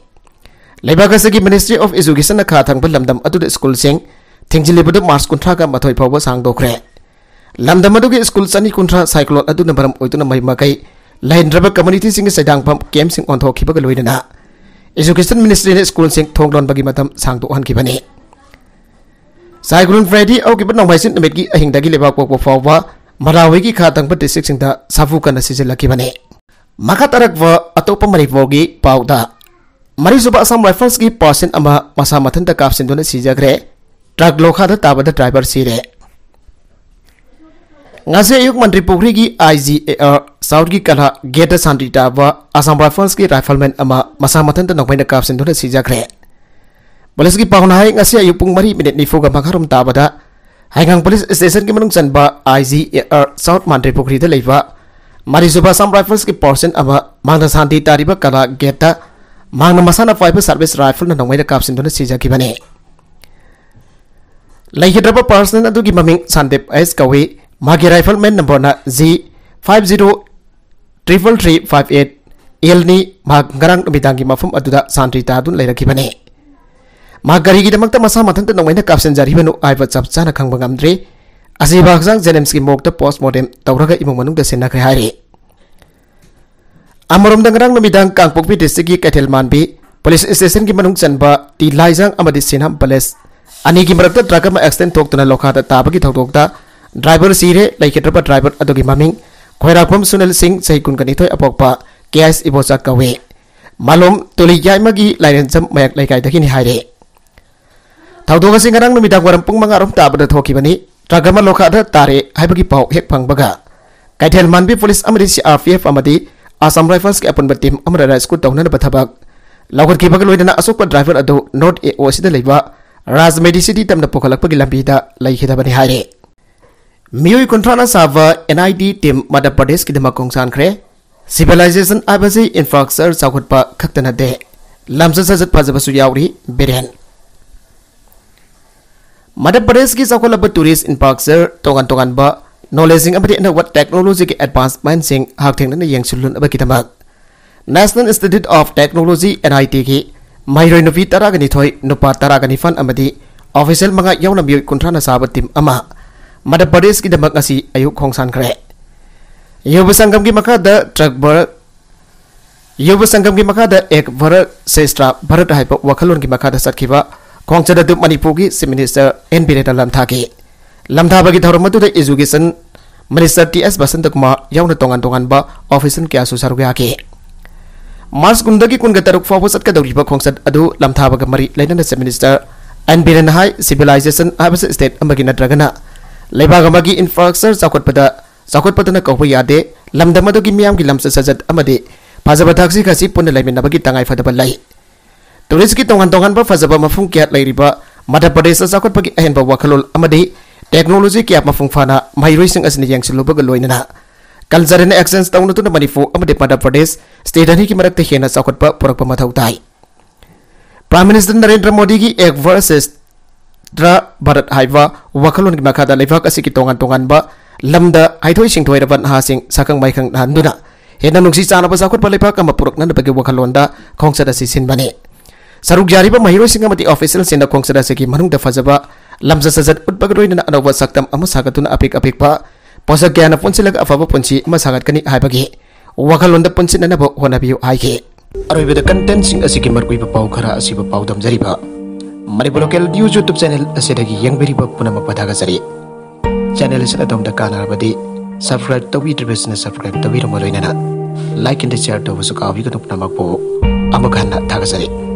ꯂꯩꯕꯥꯛ ꯑꯁꯤꯒꯤ Ministry of Educationꯅ ꯈꯥ ꯊꯪꯕ ꯂꯝꯗꯝ ꯑꯗꯨꯗ ꯁ꯭ꯀꯨꯜꯁꯤꯡ ꯊꯤꯡꯖꯤꯜꯂꯤꯕꯗꯨ ꯃꯥꯔꯆ ꯀꯨꯟꯊ꯭ꯔꯥꯒ ꯃꯥꯊꯣꯏ ꯐꯥꯎꯕ ꯁꯥꯡꯗꯣꯛꯈ꯭ꯔꯦ꯫ ꯂꯝꯗꯝ ꯑꯗꯨꯒꯤ ꯁ꯭ꯀꯨꯜ ꯆꯅꯤ ꯀꯨꯟꯊ꯭ꯔꯥ ꯁꯥꯏꯀ꯭ꯂꯣꯟ ꯑꯗꯨꯅ ꯃꯔꯝ ꯑꯣꯏꯗꯨꯅ ꯃꯍꯩ ꯃꯀꯩ ꯂꯩꯍꯟꯗ꯭ꯔꯕ ꯀꯝꯃ꯭ꯌꯨꯅꯤꯇꯤꯁꯤꯡꯒꯤ ꯆꯩꯗꯥꯡꯐꯝ ꯀꯦꯝꯞꯁꯤꯡ ꯑꯣꯟꯊꯣꯛꯈꯤꯕꯒ ꯂꯣꯏꯅꯅ Education Ministryꯅ ꯁ꯭ꯀꯨꯜꯁꯤꯡ ꯊꯣꯡ ꯂꯣꯟꯕꯒꯤ ꯃꯇꯝ ꯁꯥꯡꯗꯣꯛꯍꯟꯈꯤꯕꯅꯤ꯫ ꯁꯥꯏꯀ꯭ꯂꯣꯟ ꯐ꯭ꯔꯦꯗꯤ ꯍꯧꯈꯤꯕ ꯅꯣꯡꯃꯥꯏꯖꯤꯡ ꯅꯨꯃꯤꯠꯀꯤ ꯑꯍꯤꯡꯗꯒꯤ ꯂꯩꯕꯥꯛ ꯄꯣꯛꯄ ꯐꯥꯎꯕ ꯃꯂꯥꯋꯤꯒꯤ ꯈꯥ ꯊꯪꯕ ꯗꯤꯁꯇ꯭ꯔꯤꯛꯁꯤꯡꯗ ꯁꯥꯐꯨ ꯀꯟꯅ ꯁꯤꯖꯤꯜꯂꯛꯈꯤꯕꯅꯤ꯫ ꯃꯈꯥ ꯇꯥꯔꯛꯄ ꯑꯇꯣꯞꯄ ꯃꯅꯤꯄꯨꯔꯒꯤ ꯄꯥꯎꯗ, ꯃꯔꯤꯁꯨꯕ ꯑꯁꯥꯝ ꯔꯥꯏꯐꯜꯁꯀꯤ ꯄꯥꯔꯁꯟ ꯑꯃ ꯃꯁꯥ ꯃꯊꯟꯇ ꯀꯥꯞꯁꯤꯟꯗꯨꯅ ꯁꯤꯖꯈ꯭ꯔꯦ꯫ ꯇ꯭ꯔꯛ ꯂꯣꯈꯥꯗ ꯇꯥꯕꯗ ꯗ꯭ꯔꯥꯏꯚꯔ ꯁꯤꯔꯦ꯫ ꯉꯁꯤ ꯑꯌꯨꯛ ꯃꯟꯇ꯭ꯔꯤ ꯄꯨꯈ꯭ꯔꯤꯒꯤ ꯑꯥꯏ ꯖꯤ ꯑꯦ ꯑꯥꯔ ꯁꯥꯎꯠꯀꯤ ꯀꯂꯥ ꯒꯦꯠꯇ ꯁꯥꯟꯇꯤ ꯇꯥꯕ ꯑꯁꯥꯝ ꯔꯥꯏꯐꯜꯁꯀꯤ ꯔꯥꯏꯐꯜꯃꯦꯟ ꯑꯃ ꯃꯁꯥ ꯃꯊꯟꯇ ꯅꯣꯡꯃꯩꯅ ꯀꯥꯞꯁꯤꯟꯗꯨꯅ ꯁꯤꯖꯈ꯭ꯔꯦ꯫ ꯄꯨꯂꯤꯁꯀꯤ ꯄꯥꯎꯅ ꯍꯥꯏ, ꯉꯁꯤ ꯑꯌꯨꯛ ꯄꯨꯡ ꯃꯔꯤ ꯃꯤꯅꯤꯠ ꯅꯤꯐꯨꯒ ꯃꯉꯥꯔꯣꯝ ꯇꯥꯕꯗ ꯍꯩꯉꯥꯡ ꯄꯨꯂꯤꯁ ꯁ꯭ꯇꯦꯁꯟꯒꯤ ꯃꯅꯨꯡ ꯆꯟꯕ ꯑꯥꯏ ꯖꯤ ꯑꯦ ꯑꯥꯔ ꯁꯥꯎꯠ ꯃꯟꯇ꯭ꯔꯤ ꯄꯨꯈ꯭ꯔꯤꯗ ꯂꯩꯕ ꯃꯔꯤꯁꯨꯕ ꯑꯁꯥꯝ ꯔꯥꯏꯐꯜꯁꯀꯤ ꯄꯣꯔꯁꯟ ꯑꯃ ꯃꯥꯡꯗ ꯁꯥꯟꯇꯤ ꯇꯥꯔꯤꯕ ꯀꯂꯥ ꯒꯦꯠꯇ ꯃꯥꯡꯗ ꯃꯁꯥꯅ ꯄꯥꯏꯕ ꯁꯥꯔꯚꯤꯁ ꯔꯥꯏꯐꯜꯅ ꯅꯣꯡꯃꯩꯅ ꯀꯥꯞꯁꯤꯟꯗꯨꯅ ꯁꯤꯖꯈꯤꯕꯅꯤ꯫ ꯂꯩꯈꯤꯗ꯭ꯔꯕ ꯄꯥꯔꯁꯟ ꯑꯗꯨꯒꯤ ꯃꯃꯤꯡ ꯁꯥꯟꯗꯦꯞ ꯑꯦꯁ ꯀꯧꯏ꯫ ꯃꯍꯥꯛꯀꯤ ꯔꯥꯏꯐꯜ ꯃꯦꯟ ꯅꯝꯕꯔꯅ G five zero triple three five eight ꯑꯦꯜꯅꯤ꯫ ꯃꯍꯥꯛ ꯉꯔꯥꯡ ꯅꯨꯃꯤꯗꯥꯡꯒꯤ ꯃꯐꯝ ꯑꯗꯨꯗ ꯁꯥꯟꯇ꯭ꯔꯤ ꯇꯥꯗꯨꯅ ꯂꯩꯔꯛꯈꯤꯕꯅꯤ꯫ ꯃꯍꯥꯛ ꯀꯔꯤꯒꯤꯗꯃꯛꯇ ꯃꯁꯥ ꯃꯊꯟꯇ ꯅꯣꯡꯃꯩꯅ ꯀꯥꯞꯁꯤꯟꯖꯔꯤꯕꯅꯣ ꯍꯥꯏꯕ ꯆꯞ ꯆꯥꯅ ꯈꯪꯕ ꯉꯝꯗ꯭ꯔꯤ꯫ ꯑꯁꯤꯕ ꯍꯛꯆꯥꯡ ꯖꯦꯅꯤꯝꯁꯀꯤ ꯃꯣꯔꯒꯇ ꯄꯣꯁꯃꯣꯔꯇꯦꯝ ꯇꯧꯔꯒ ꯏꯃꯨꯡ ꯃꯅꯨꯡꯗ ꯁꯤꯟꯅꯈ꯭ꯔꯦ ꯍꯥꯏꯔꯤ꯫ ꯑꯃꯔꯣꯝꯗ ꯉꯔꯥꯡ ꯅꯨꯃꯤꯗꯥꯡ ꯀꯥꯡꯄꯣꯛꯄꯤ ꯗꯤꯁꯇ꯭ꯔꯤꯛꯀꯤ ꯀꯩꯊꯦꯜ ꯃꯥꯟꯕꯤ ꯄꯨꯂꯤꯁ ꯁ꯭ꯇꯦꯁꯟꯒꯤ ꯃꯅꯨꯡ ꯆꯟꯕ ꯇꯤ ꯂꯥꯏꯖꯥꯡ ꯑꯃꯗꯤ ꯁꯤꯅꯥꯝ ꯄꯦꯂꯦꯁ ꯑꯅꯤꯒꯤ ꯃꯔꯛꯇ ꯇ꯭ꯔꯛ ꯑꯃ ꯑꯦꯛꯁꯤꯗꯦꯟ ꯊꯣꯛꯇꯨꯅ ꯂꯣꯈꯥꯗ ꯇꯥꯕꯒꯤ ꯊꯧꯗꯣꯛꯇ ꯗ꯭ꯔꯥꯏꯚꯔ ꯁꯤꯔꯦ꯫ ꯂꯩꯈꯤꯗ꯭ꯔꯕ ꯗ꯭ꯔꯥꯏꯚꯔ ꯑꯗꯨꯒꯤ ꯃꯃꯤꯡ ꯈꯣꯏꯔꯥꯛꯄꯝ ꯁꯨꯅꯤꯜ ꯁꯤꯡ, ꯆꯍꯤ ꯀꯨꯟꯒ ꯅꯤꯊꯣꯏ, ꯑꯄꯣꯛꯄ ꯀꯦ ꯑꯦꯁ ꯏꯕꯣꯆꯥ ꯀꯧꯏ꯫ ꯃꯥꯂꯣꯝ ꯇꯨꯂꯤ ꯌꯥꯏꯃꯒꯤ ꯂꯥꯏꯔꯦꯟꯖꯝ ꯃꯌꯥꯛ ꯂꯩꯀꯥꯏꯗꯒꯤꯅꯤ ꯍꯥꯏꯔꯦ꯫ ꯊꯧꯗꯣꯛ ꯑꯁꯤ ꯉꯔꯥꯡ ꯅꯨꯃꯤꯗꯥꯡ ꯋꯥꯏꯔꯝ ꯄꯨꯡ ꯃꯉꯥ ꯔꯣꯝ ꯇꯥꯕꯗ ꯊꯣꯛꯈꯤꯕꯅꯤ꯫ ꯇ꯭ꯔꯛ ꯑꯃ ꯂꯣꯈꯥꯗ ꯇꯥꯔꯦ ꯍꯥꯏꯕꯒꯤ ꯄꯥꯎ ꯍꯦꯛ ꯐꯪꯕꯒ ꯀꯩꯊꯦꯜ ꯃꯥꯟꯕꯤ ꯄꯨꯂꯤꯁ ꯑꯃꯗꯤ ꯁꯤ ꯑꯥꯔ ꯄꯤ ꯑꯦꯐ ꯑꯃꯗꯤ ꯑꯥꯁꯥꯝ ꯔꯥꯏꯐꯜꯁꯀꯤ ꯑꯄꯨꯟꯕ ꯇꯤꯝ ꯑꯃꯅ ꯔꯦꯁꯀ꯭ꯌꯨ ꯇꯧꯅꯅꯕ ꯊꯕꯛ ꯂꯧꯈꯠꯈꯤꯕꯒ ꯂꯣꯏꯅꯅ ꯑꯁꯣꯛꯄ ꯗ꯭ꯔꯥꯏꯚꯔ ꯑꯗꯨ ꯅꯣꯔꯠ ꯑꯦ ꯑꯣ ꯁꯤꯗ ꯂꯩꯕ ꯔꯥꯖ ꯃꯦꯗꯤꯁꯤꯇꯤ ꯇꯝꯅ ꯄꯨꯈꯠꯂꯛꯄꯒꯤ ꯂꯝꯕꯤꯗ ꯂꯩꯈꯤꯗꯕꯅꯤ ꯍꯥꯏꯔꯦ꯫ ꯃꯤꯑꯣꯏ ꯀꯨꯟꯊ꯭ꯔꯥꯅ ꯁꯥꯕ N I D team Madhya ꯄ꯭ꯔꯗꯦꯁꯀꯤꯗꯃꯛ ꯈꯣꯡꯁꯥꯟꯈ꯭ꯔꯦ꯫ ꯁꯤꯚꯤꯂꯥꯏꯖꯦꯁꯟ ꯍꯥꯏꯕꯁꯤ ꯏꯟꯐ꯭ꯔꯥꯁ꯭ꯇ꯭ꯔꯛꯆꯔ ꯆꯥꯎꯈꯠꯄ ꯈꯛꯇ ꯅꯠꯇꯦ, ꯂꯝꯆꯠ ꯁꯥꯖꯠ ꯐꯖꯕꯁꯨ ꯌꯥꯎꯔꯤ꯫ ꯕꯤꯔꯦꯟ꯫ ꯃꯙ꯭ꯌ ꯄ꯭ꯔꯗꯦꯁꯀꯤ ꯆꯥꯎꯈꯠꯂꯕ ꯇꯨꯔꯤꯁ ꯏꯟꯐ꯭ꯔꯥꯁ꯭ꯇ꯭ꯔꯛꯆꯔ, ꯇꯣꯉꯥꯟ ꯇꯣꯉꯥꯟꯕ ꯅꯣꯂꯦꯖꯁꯤꯡ ꯑꯃꯗꯤ ꯑꯅꯧꯕ ꯇꯦꯛꯅꯣꯂꯣꯖꯤꯒꯤ ꯑꯦꯗꯚꯥꯟꯁꯃꯦꯟꯁꯤꯡ ꯍꯛꯊꯦꯡꯅꯅ ꯌꯦꯡꯁꯤꯜꯂꯨꯅꯕꯒꯤꯗꯃꯛ National Institute of Technology, N I T ꯒꯤ ꯃꯍꯩꯔꯣꯏ ꯅꯨꯄꯤ ꯇꯔꯥꯒ ꯅꯤꯊꯣꯏ, ꯅꯨꯄꯥ ꯇꯔꯥꯒ ꯅꯤꯄꯥꯟ ꯑꯃꯗꯤ ꯑꯣꯐꯤꯁꯤꯌꯦꯜ ꯃꯉꯥ ꯌꯥꯎꯅ ꯃꯤꯑꯣꯏ ꯀꯨꯟꯊ꯭ꯔꯥꯅ ꯁꯥꯕ ꯇꯤꯝ ꯑꯃ ꯃꯙ꯭ꯌ ꯄ꯭ꯔꯗꯦꯁꯀꯤꯗꯃꯛ ꯉꯁꯤ ꯑꯌꯨꯛ ꯈꯣꯡꯁꯥꯟꯈ꯭ꯔꯦ꯫ ꯌꯨꯕ ꯁꯪꯒꯝꯒꯤ ꯃꯈꯥꯗ ꯇ꯭ꯔꯛ ꯚꯥꯔꯠ, ꯌꯨꯕ ꯁꯪꯒꯝꯒꯤ ꯃꯈꯥꯗ ꯑꯦꯛ ꯚꯥꯔꯠ ꯁ꯭ꯔꯦꯁꯊ ꯚꯥꯔꯠ ꯍꯥꯏꯕ ꯋꯥꯈꯜꯂꯣꯟꯒꯤ ꯃꯈꯥꯗ ꯆꯠꯈꯤꯕ ꯈꯣꯡꯆꯠ ꯑꯗꯨ ꯃꯅꯤꯄꯨꯔꯒꯤ ꯆꯤꯐ ꯃꯤꯅꯤꯁꯇꯔ ꯑꯦꯟ ꯕꯤꯔꯦꯟꯅ ꯂꯝꯊꯥꯈꯤ꯫ ꯂꯝꯊꯥꯕꯒꯤ ꯊꯧꯔꯝ ꯑꯗꯨꯗ ꯏꯖꯨꯀꯦꯁꯟ ꯃꯤꯅꯤꯁꯇꯔ ꯇꯤ ꯑꯦꯁ ꯕꯁꯟꯇꯀꯨꯃꯥꯔ ꯌꯥꯎꯅ ꯇꯣꯉꯥꯟ ꯇꯣꯉꯥꯟꯕ ꯑꯣꯐꯤꯁꯤꯌꯦꯜ ꯀꯌꯥꯁꯨ ꯁꯔꯨꯛ ꯌꯥꯈꯤ꯫ ꯃꯥꯔꯆ ꯀꯨꯟꯗꯒꯤ ꯀꯨꯟꯒ ꯇꯔꯨꯛ ꯐꯥꯎꯕ ꯆꯠꯀꯗꯧꯔꯤꯕ ꯈꯣꯡꯆꯠ ꯑꯗꯨ ꯂꯝꯊꯥꯕꯒ ꯃꯔꯤ ꯂꯩꯅꯅ ꯆꯤꯐ ꯃꯤꯅꯤꯁꯇꯔ ꯑꯦꯟ ꯕꯤꯔꯦꯟꯅ ꯍꯥꯏ, ꯁꯤꯚꯤꯂꯥꯏꯖꯦꯁꯟ ꯍꯥꯏꯕꯁꯤ ꯁ꯭ꯇꯦꯠ ꯑꯃꯒꯤ ꯅꯠꯇ꯭ꯔꯒꯅ ꯂꯩꯕꯥꯛ ꯑꯃꯒꯤ ꯏꯟꯐ꯭ꯔꯥꯁ꯭ꯇ꯭ꯔꯛꯆꯔ ꯆꯥꯎꯈꯠꯄꯗ, ꯆꯥꯎꯈꯠꯄꯗꯅ ꯀꯧꯕ ꯌꯥꯗꯦ꯫ ꯂꯝꯗꯝ ꯑꯗꯨꯒꯤ ꯃꯤꯌꯥꯝꯒꯤ ꯂꯝꯆꯠ ꯁꯥꯖꯠ ꯑꯃꯗꯤ ꯐꯖꯕ ꯊꯛꯁꯤ ꯈꯥꯁꯤ ꯄꯨꯟꯅ ꯂꯩꯃꯤꯟꯅꯕꯒꯤ ꯇꯉꯥꯏꯐꯗꯕ ꯂꯩ꯫ ꯇꯨꯔꯤꯁꯀꯤ ꯇꯣꯉꯥꯟ ꯇꯣꯉꯥꯟꯕ ꯐꯖꯕ ꯃꯐꯝ ꯀꯌꯥ ꯂꯩꯔꯤꯕ ꯃꯙ꯭ꯌ ꯄ꯭ꯔꯗꯦꯁꯇ ꯆꯥꯎꯈꯠꯄꯒꯤ ꯑꯍꯦꯟꯕ ꯋꯥꯈꯜꯂꯣꯟ ꯑꯃꯗꯤ ꯇꯦꯛꯅꯣꯂꯣꯖꯤ ꯀꯌꯥ ꯃꯄꯨꯡ ꯐꯥꯅ ꯃꯍꯩꯔꯣꯏꯁꯤꯡ ꯑꯁꯤꯅ ꯌꯦꯡꯁꯤꯜꯂꯨꯕꯒ ꯂꯣꯏꯅꯅ Cultural exchange ꯇꯧꯅꯗꯨꯅ ꯃꯅꯤꯄꯨꯔ ꯑꯃꯗꯤ ꯃꯙ꯭ꯌ ꯄ꯭ꯔꯗꯦꯁ state ꯑꯅꯤꯒꯤ ꯃꯔꯛꯇ ꯍꯦꯟꯅ ꯆꯥꯎꯈꯠꯄ ꯄꯨꯔꯛꯄ ꯃꯊꯧ ꯇꯥꯏ꯫ Prime Minister ꯅꯔꯦꯟꯗ꯭ꯔ ꯃꯣꯗꯤꯒꯤ Ek Bharat Shreshtha Bharat ꯍꯥꯏꯕ ꯋꯥꯈꯜꯂꯣꯟꯒꯤ ꯃꯈꯥꯗ ꯂꯩꯕꯥꯛ ꯑꯁꯤꯒꯤ ꯇꯣꯉꯥꯟ ꯇꯣꯉꯥꯟꯕ ꯂꯝꯗ ꯍꯩꯊꯣꯏ ꯁꯤꯡꯊꯣꯏꯔꯕ ꯅꯍꯥꯁꯤꯡ ꯁꯛꯈꯪ ꯃꯥꯏꯈꯪ ꯅꯥꯍꯟꯗꯨꯅ ꯍꯦꯟꯅ ꯅꯨꯡꯁꯤ ꯆꯥꯟꯅꯕ ꯆꯥꯎꯈꯠꯄ ꯂꯩꯕꯥꯛ ꯑꯃ ꯄꯨꯔꯛꯅꯅꯕꯒꯤ ꯋꯥꯈꯜꯂꯣꯟꯗ ꯈꯣꯡꯆꯠ ꯑꯁꯤ ꯁꯤꯟꯕꯅꯤ꯫ ꯁꯔꯨꯛ ꯌꯥꯔꯤꯕ ꯃꯍꯩꯔꯣꯏꯁꯤꯡ ꯑꯃꯗꯤ officialꯁꯤꯡꯅ ꯈꯣꯡꯆꯠ ꯑꯁꯤꯒꯤ ꯃꯅꯨꯡꯗ ꯐꯖꯕ ꯂꯝꯆꯠ ꯁꯥꯖꯠ ꯎꯠꯄꯒ ꯂꯣꯏꯅꯅ ꯑꯅꯧꯕ ꯁꯛꯇꯝ ꯑꯃ ꯁꯥꯒꯠꯇꯨꯅ ꯑꯄꯤꯛ ꯑꯄꯤꯛꯄ ꯄꯣꯠꯁꯛ ꯀꯌꯥꯅ ꯄꯨꯟꯁꯤꯜꯂꯒ ꯑꯐꯕ ꯄꯨꯟꯁꯤ ꯑꯃ ꯁꯥꯒꯠꯀꯅꯤ ꯍꯥꯏꯕꯒꯤ ꯋꯥꯈꯜꯂꯣꯟꯗ ꯄꯨꯟꯁꯤꯟꯅꯅꯕ ꯍꯣꯠꯅꯕꯤꯌꯨ ꯍꯥꯏꯈꯤ꯫ ꯑꯔꯣꯏꯕꯗ contentꯁꯤꯡ ꯑꯁꯤꯒꯤ ꯃꯔꯨꯑꯣꯏꯕ ꯄꯥꯎ ꯈꯔ ꯑꯁꯤꯕꯨ ꯄꯥꯎꯗꯝꯖꯔꯤꯕ Manipur Local News YouTube channel ꯑꯁꯤꯗꯒꯤ ꯌꯦꯡꯕꯤꯔꯤꯕ ꯄꯨꯝꯅꯃꯛꯄꯨ ꯊꯥꯒꯠꯆꯔꯤ꯫ Channel ꯑꯁꯤꯅ ꯑꯗꯣꯝꯗ ꯀꯥꯟꯅꯔꯕꯗꯤ subscribe ꯇꯧꯕꯤꯗ꯭ꯔꯤꯕꯁꯤꯡꯅ subscribe ꯇꯧꯕꯤꯔꯝꯕ ꯂꯣꯏꯅꯅ like and share ꯇꯧꯕꯁꯨ ꯀꯥꯎꯕꯤꯒꯅꯨ꯫ ꯄꯨꯝꯅꯃꯛꯄꯨ ꯑꯃꯨꯛ ꯍꯟꯅ ꯊꯥꯒꯠꯆꯔꯤ꯫